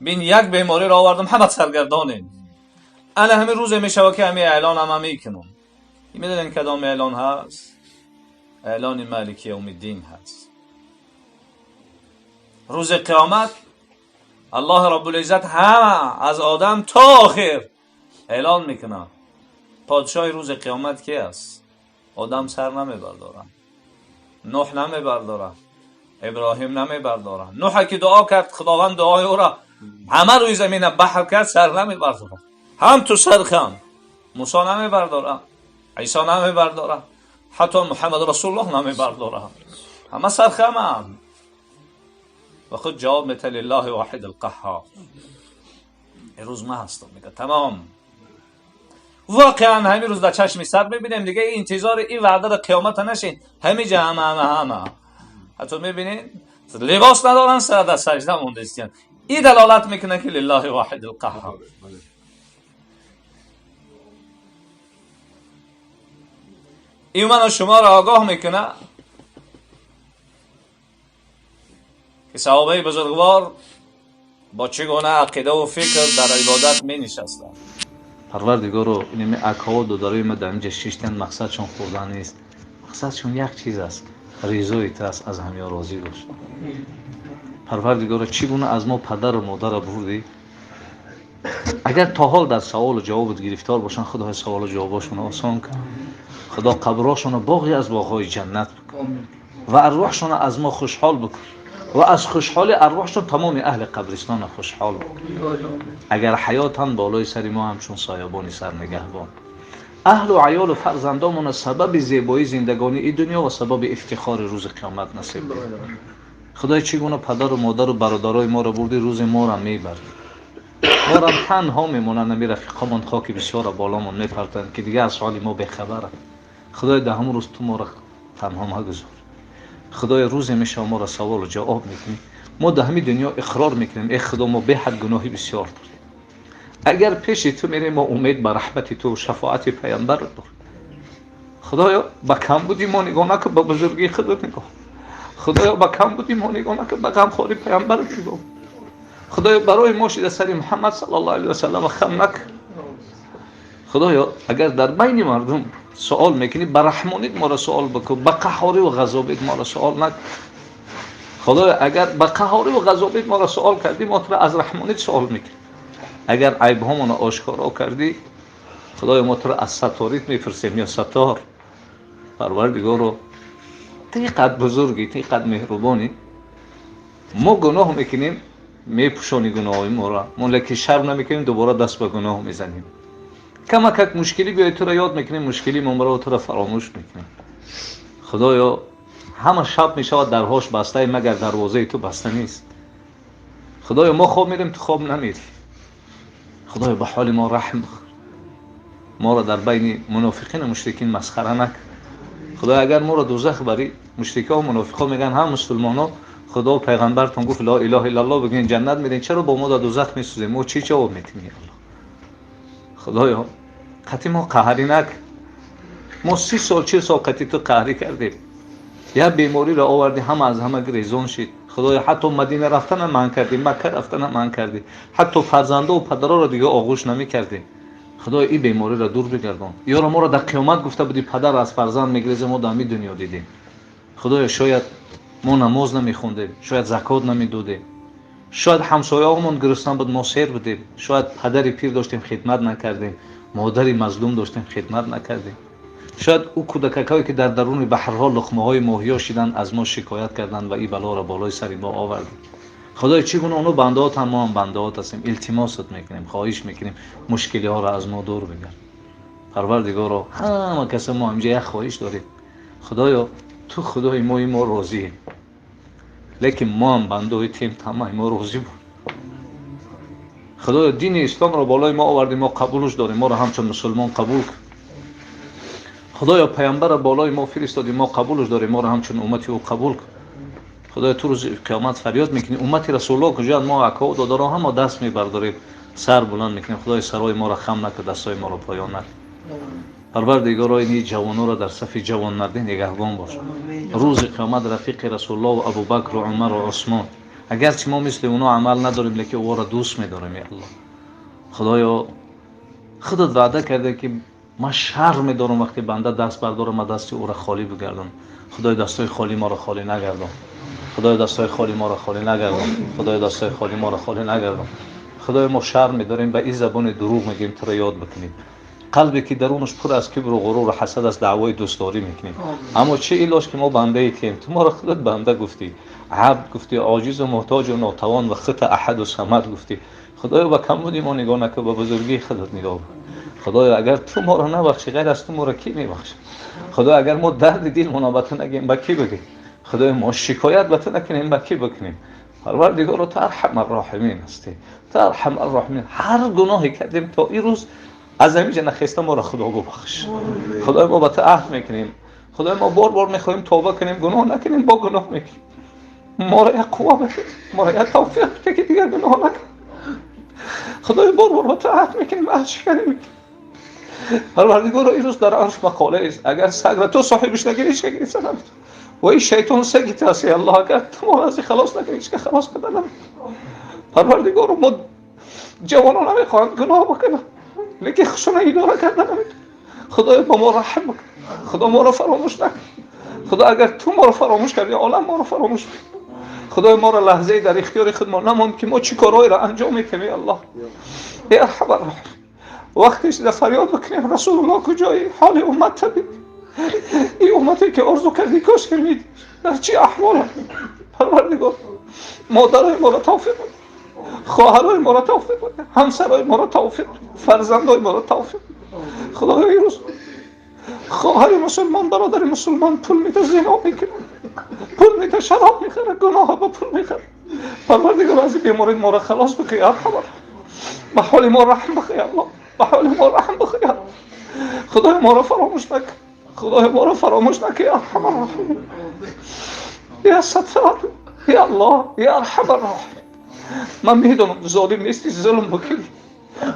بین یک بیماری را آوردم همه سرگردانیم. انا همین روز میشوه که همین اعلان هم میکنم. میدونین کدام اعلان هست؟ اعلان مالک یوم الدین هست. روز قیامت الله رب العزت همه از آدم تا آخر اعلان میکنه. پادشاه روز قیامت کی است؟ آدم سر نمیبرداره، نوح نمیبرداره، ابراهیم نمیبرداره. نوح که دعا کرد خداوند دعای او را همه روی زمین بحر کرد، سر نمیبرداره، هم تو سر خم. موسی نمیبرداره، عیسی نمیبرداره، حتی محمد رسول الله نمیبرداره، همه سر خم. و خود جواب میده لله واحد القهار. روز ما هستم میگه تمام. واقعا همین روز در چشم سر میبینیم دیگه، انتظار این وعده در قیامت نشین. همینجا همه همه همه حتی میبینین لباس ندارن، سر در سجده مونده استن. این دلالت میکنه که لله واحد القهار. این منو شما را آگاه میکنه که صحابه بزرگوار با چگونه عقیده و فکر در عبادت می نشستند. پروردگارو اینمی اکا و دادرای ما در اینجا شیشتن، مقصدشون خوردن نیست، مقصدشون یک چیز است، رضای تو است، از همیا راضی باش. پروردگارو چگونه از ما پدر و مادر بردی؟ اگر تا حال در سوال و جواب گرفتار باشن، خدا سوال و جوابشون آسان کن. خدا قبراشون باغی از باغهای جنت بکن و ارواحشون از ما خوشحال بکن و از خوشحال ارواحشون تمام اهل قبرستان خوشحال بکن. اگر حیاتن بالای سر ما همچون سایبانی سر نگهبان، اهل و عیال و فرزندامون سبب زیبایی زندگانی این دنیا و سبب افتخار روز قیامت نصیب بکن. خدای چگونه پدر و مادر و برادرای ما را بردی، روز ما را میبری، ما را تنها میمونند، نمی رفیقامون خاک بسیار بالامون میپرتند که دیگه از حال ما بیخبرند. خدای ده همون روز تو ما را تنها مگذار. خدای روز میشه ما را سوال و جواب میکنی. ما ده همین دنیا اقرار میکنیم ای خدا ما به حد گناهی بسیار داریم، اگر پیش تو میریم ما امید به رحمت تو و شفاعت پیامبر داریم. خدایا به کم بودی ما نگاه نکن، به بزرگی خودت نگاه. خدایا به کم بودی ما نگاه نکن، به غمخواری پیامبر نگاه. خدایا برای ما شده سر محمد صلی الله علیه و سلم خم نکن. خدایا اگر در بین مردم سوال میکنی، به رحمانیت ما را سوال بکن، به قهاری و غضبت ما را سوال نکن. خدایا اگر به قهاری و غضبت ما را سوال کردی، ما تو را از رحمانیت سوال میکنیم. اگر عیب هامون را آشکارا کردی، خدایا ما تو را از ستاریت میپرسیم یا ستار. پروردگارا تو اینقدر بزرگی، تو اینقدر مهربانی، ما گناه میکنیم میپوشانی گناه ما را، ما لکه شرم نمیکنیم، دوباره دست به گناه میزنیم. کمک مشکلی بیای تو را یاد میکنیم، مشکلی ما را تو را فراموش میکنیم. خدایا همه شب میشود درهاش بسته، مگر دروازه تو بسته نیست. خدایا ما خواب میریم، تو خواب نمیری. خدایا به حال ما رحم بخور، ما را در بین منافقین و مشرکین مسخره نکن. خدایا اگر ما را دوزخ بری، مشرکا و منافقا میگن هم مسلمانا خدا و پیغمبرتون گفت لا اله الا الله بگین جنت میرین، چرا با ما در دوزخ میسوزیم؟ ما چی جواب میتیم یا الله؟ خدایا قطعی ما قهری نکن. Мо 30 сол 40 сол қати ту қаҳрӣ кардем, як бемориро овардӣ, ҳама аз ҳама гирезон шид. Худоё, ҳатто Мадина рафтана манъ кардӣ, Макка рафтана манъ кардӣ, ҳатто фарзандову падароро дига оғӯш намекардем. Худоё, ин бемориро дур бигардон. Ёро, моро дар қиёмат гуфта будӣ, падар аз фарзанд мегиреза, мо дар ҳамин дунё дидем. Худоё, шояд мо намоз намехондем, шояд закот намедодем, шояд ҳамсояҳомон гурусна буд, мо сер будем, шояд падари пир доштем, хидмат накардем, модари мазлум доштем, хидмат накардем, шояд ӯ кӯдакакҳое ки дар даруни баҳрҳо луқмаҳои моҳиё шиданд, аз мо шикоят карданд ва ин балоро болои сари мо овардем. Худоё, чӣ гуна оно бандаотанд, мо ҳам бандаот ҳастем. Илтимосат мекунем, хоҳиш мекунем, мушкилиҳоро аз мо дур бигард. Парвардигоро, ҳама каса мо инҷа як хоҳиш дорем. Худоё, ту худои мои, мо розием, лекин мо ҳам бандаои тем, тамаи мо розӣ буд. Худоё, дини исломро болои мо овардем, мо қабулш дорем, моро ҳамчун мусулмон қабул кун. Худоё, паямбарро болои мо фиристодӣ, мо қабулш дорем, моро ҳамчун уммати ӯ қабул кун. Худоё, ту рӯзи қиёмат фарёд мекунӣ, уммати расулулло куҷоянд? Мо акоу додаро ҳама даст мебардорем, сар баланд мекунем. Худои, сарои моро хам накун, дастои моро поён накун. Парвардигоро, ини ҷавоноро дар сафи ҷавонмардӣ нигаҳбон бош. Рӯзи қиёмат рафиқи расулулло ва Абубакру Умару Усмон, агарчи мо мисли оно амал надорем, лекин ӯро дӯст медорем. Я Аллоҳ, Худоё, худат ваъда карда, ки ман шарм медорам, вақте банда даст бардорам, ма дасти ӯро холӣ бигардонам. Худои, дастои холӣ моро холӣ нагардон. Худои, дастои холӣ моро холӣ нагардон. Худои, дастои холӣ моро холӣ нагардон. Худои, мо шарм медорем, ба ин забони дурӯғ мегӯем, туро ёд бикунем. Қалбе ки дарунаш пур аз кибру ғуруру ҳасад аст, даъвои дӯстдорӣ мекунем. Аммо чӣ илоҷ, ки мо бандаи тем? Ту моро худат банда гуфтӣ, абд гуфтӣ, оҷизу муҳтоҷу нотавон, ва хута аҳаду самад гуфтӣ. Худоё, ба камбуди мо нигоҳ накун, ба бузургии худат нигоҳ кун. Худоё, агар ту моро набахшӣ, ғайр аз ту моро кӣ мебахшад? Худоё, агар мо дарди дилмонро ба ту нагӯем, ба кӣ бигӯем? Худоё, мо шикоят ба ту накунем, ба кӣ бикунем? Парвардигоро, ту арҳамарроҳимин ҳастӣ, ту арҳамарроҳимин. Ҳар гуноҳе кардем то ин рӯз, аз ҳамин ҷа нахеста, моро Худо бубахш. Худои, мо ба ту аҳд мекунем. Худои, мо бор бор мехоҳем тавба кунем, гуноҳ накунем, бо гуноҳ мекунем. Моро як қувва бده, моро як тавфиқ бده, ки дигар гуноҳ накунем. Худои, бор бор ба ту аҳд мекунем, аҳд шиканӣ мекунем. Парвардигоро, ин рӯз дар арш мақола аст: агар сагра ту соҳибиш нагирӣ, ҳеч гирифта наметавонӣ. Ва ин шайтон саги ту аст, Аллоҳ, агар ту моро аз ин халос накунӣ, ҳеч халос карда наметавонӣ. Парвардигоро, мо ҷавонон намехоҳанд гуноҳ бикунанд, лекин худшона идора карда наметавонанд. Худоё, ба мо раҳм бикун. Худо, моро фаромӯш накун. Худо, агар ту моро фаромӯш кардӣ, олам моро фаромӯш мекунад. Худои, моро лаҳзае дар ихтиёри худ мо намонд, ки мо чӣ корҳоеро анҷом метиҳем. Эй Аллоҳ, эй арҳамарроҳим, вақте шуда фарёд бикунем: «Расулулло, куҷоӣ? Ҳоли уммат бибин. Ин уммате ки орзу кардӣ, кош ки медид, дар чӣ аҳвол?» Парвардигор, модарои моро тавфиқ бide, хоҳарои моро тавфиқ бide, ҳамсарои моро тавфиқ, фарзандои моро тавфиқ. Худоё, имрӯз хоҳари мусулмон, бародари мусулмон пул меда зино мекунад, пул меда шароб мехарад, гуноҳ ба пул мехарад. Парвардигор, аз ин беморӣ моро халос бикун. Арҳамар, ба ҳоли мо раҳм бикун. Аллоҳ, ба ҳоли мо раҳм бикун. Худои, моро фаромӯш накун. Худои, моро фаромӯш накун. Арҳамар роҳимин, я Саттор, я Аллоҳ, я арҳамар роҳимин. Ман медонам, золим нести зулм бикунӣ.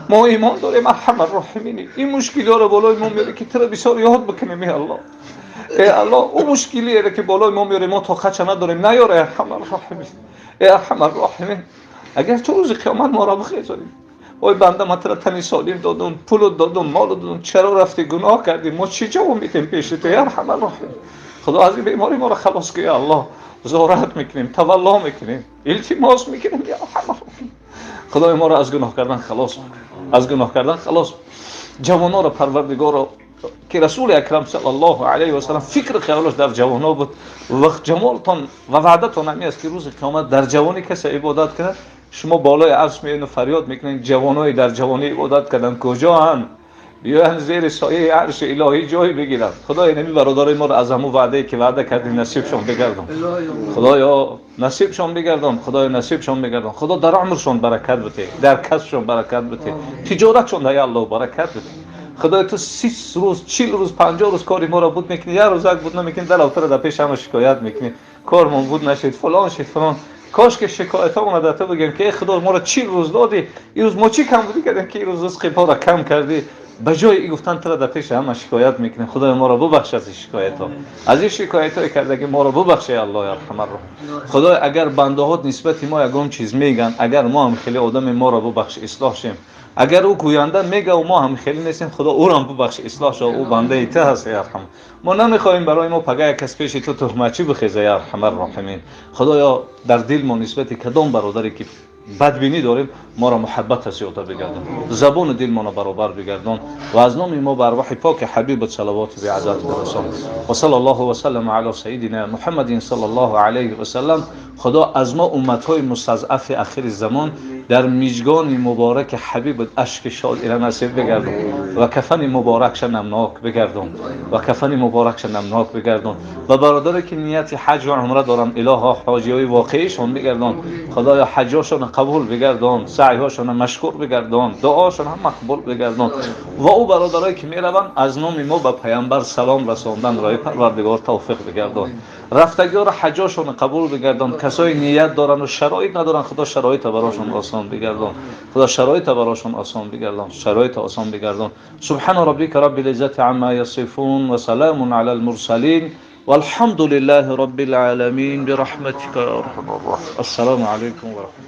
Мо имон дорем, арҳамар роҳимини. Ин мушкилиҳоро болои мо меорӣ, ки туро бисёр ёд бикунем. Эй Аллоҳ, эй Аллоҳ, ӯ мушкилиеро ки болои мо меорӣ, мо тоқатша надорем, наёр. Эй арҳамар роҳимин, эй арҳамар роҳимин, агар ту рӯзи қиёмат моро бихезонӣ: «Ой банда, ман туро тани солим додум, пулу додум, молу додум, чаро рафтӣ гуноҳ кардӣ?» Мо чӣ ҷавоб медиҳем пеши ту, арҳамар роҳимин? Худо, аз ин беморӣ моро халос кун. Аллоҳ, зорат мекунем, тавалло мекунем, илтимос мекунем. Арҳамар роҳимин, Худои, моро аз гуноҳ кардан халос, аз гуноҳ кардан халос. Ҷавоноро, Парвардигоро, ки Расули Акрам саллаллоҳу алайҳи васаллам фикру хаёлаш дар ҷавоно буд ва ҷамолтон ва ваъдатон ҳамин аст, ки рӯзи қиёмат дар ҷавонӣ касе ибодат кунад, шумо болои арш меоед фарёд мекунед: «Ҷавонои дар ҷавонӣ ибодат кардан куҷоанд? Биёянд, зери сояи арши илоҳӣ ҷой бигиранд». Худои, нами бародарои моро аз ҳамун ваъдае ки ваъда кардем, насибшон бигардон. Худоё, насибшон бигардон. Худоё, насибшон бигардон. Худо, дар умршон баракат бите, дар касбшон баракат бите, тиҷоратшон, ай Аллоҳ, баракат бите. Худоё, ту 30 рӯз, 40 рӯз, 50 рӯз кори моро буд мекунӣ, як рӯз як буд намекунӣ, дар алтара дар пеш ҳама шикоят мекунӣ: «Кормон буд нашид, фалон шид, фалон». Кош ки шикоятҳомона дар ту бигем, ки эй Худо, моро 40 рӯз додӣ, ин рӯз мо чӣ камбудӣ кардем, ки ин рӯз ризқи моро кам кардӣ? Ба ҷои и гуфтан тура дар пеши ҳама шикоят мекунем. Худоё, моро бубахш аз ин шикоятҳо, аз ин шикоятҳое кардагӣ моро бубахш, эй Аллоҳи арҳамарроҳим. Худоё, агар бандаҳот нисбати мо ягон чиз мегӯянд, агар мо ҳам хеле одаме, моро бубахш, ислоҳ шем. Агар ӯ гӯянда мега, мо ҳам хеле нестем, Худо, ӯрам бубахш, ислоҳ шав, ӯ бандаи ту ҳаст, эй арҳам. Мо намехоҳем барои мо пага як кас пеши ту туҳматчӣ бихеза, эй арҳамарроҳимин. Худоё, дар дил мо нисбати кадом бародаре ки бадбинӣ дорем, моро муҳаббата зиёда бигардон, забони дилмоно баробар бигардон ва аз номи мо ба арвоҳи поки ҳабибат салавоти беадад бирасон. Ва сала Аллоҳу васаллама ала сайидина Муҳаммадин саллаллоҳу алайҳи васаллам. Худо, аз мо умматҳои мустазъафи ахири замон дар миҷгони мубораки ҳабибат ашки шодира насиб бигардон ва кафани муборакша намнок бигардон, ва кафани муборакша намнок бигардон. Ва бародаре ки нияти ҳаҷ ва умра доранд, илоҳо, ҳоҷиҳои воқеишон бигардон. Худоё, ҳаҷошона қабул бигардон, саъйҳошона машкур бигардон, дуошон ҳам мақбул бигардон. Ва ӯ бародарое ки мераванд, аз номи мо ба паямбар салом расондан рои Парвардигор тавфиқ бигардон. Рафтагиёро ҳаҷошонро қабул бигардон. Касое ният доранд ва шароит надоранд, Худо, шароита барошон осон бигардон. Худо, шароита барошон осон бигардон, шароита осон бигардон. Субҳана роббика роббил иззати амма ясифун ва саламун ала алмурсалин والحمد لله رب العالمين برحمتك يا ارحم الراحمين. السلام عليكم ورحمه.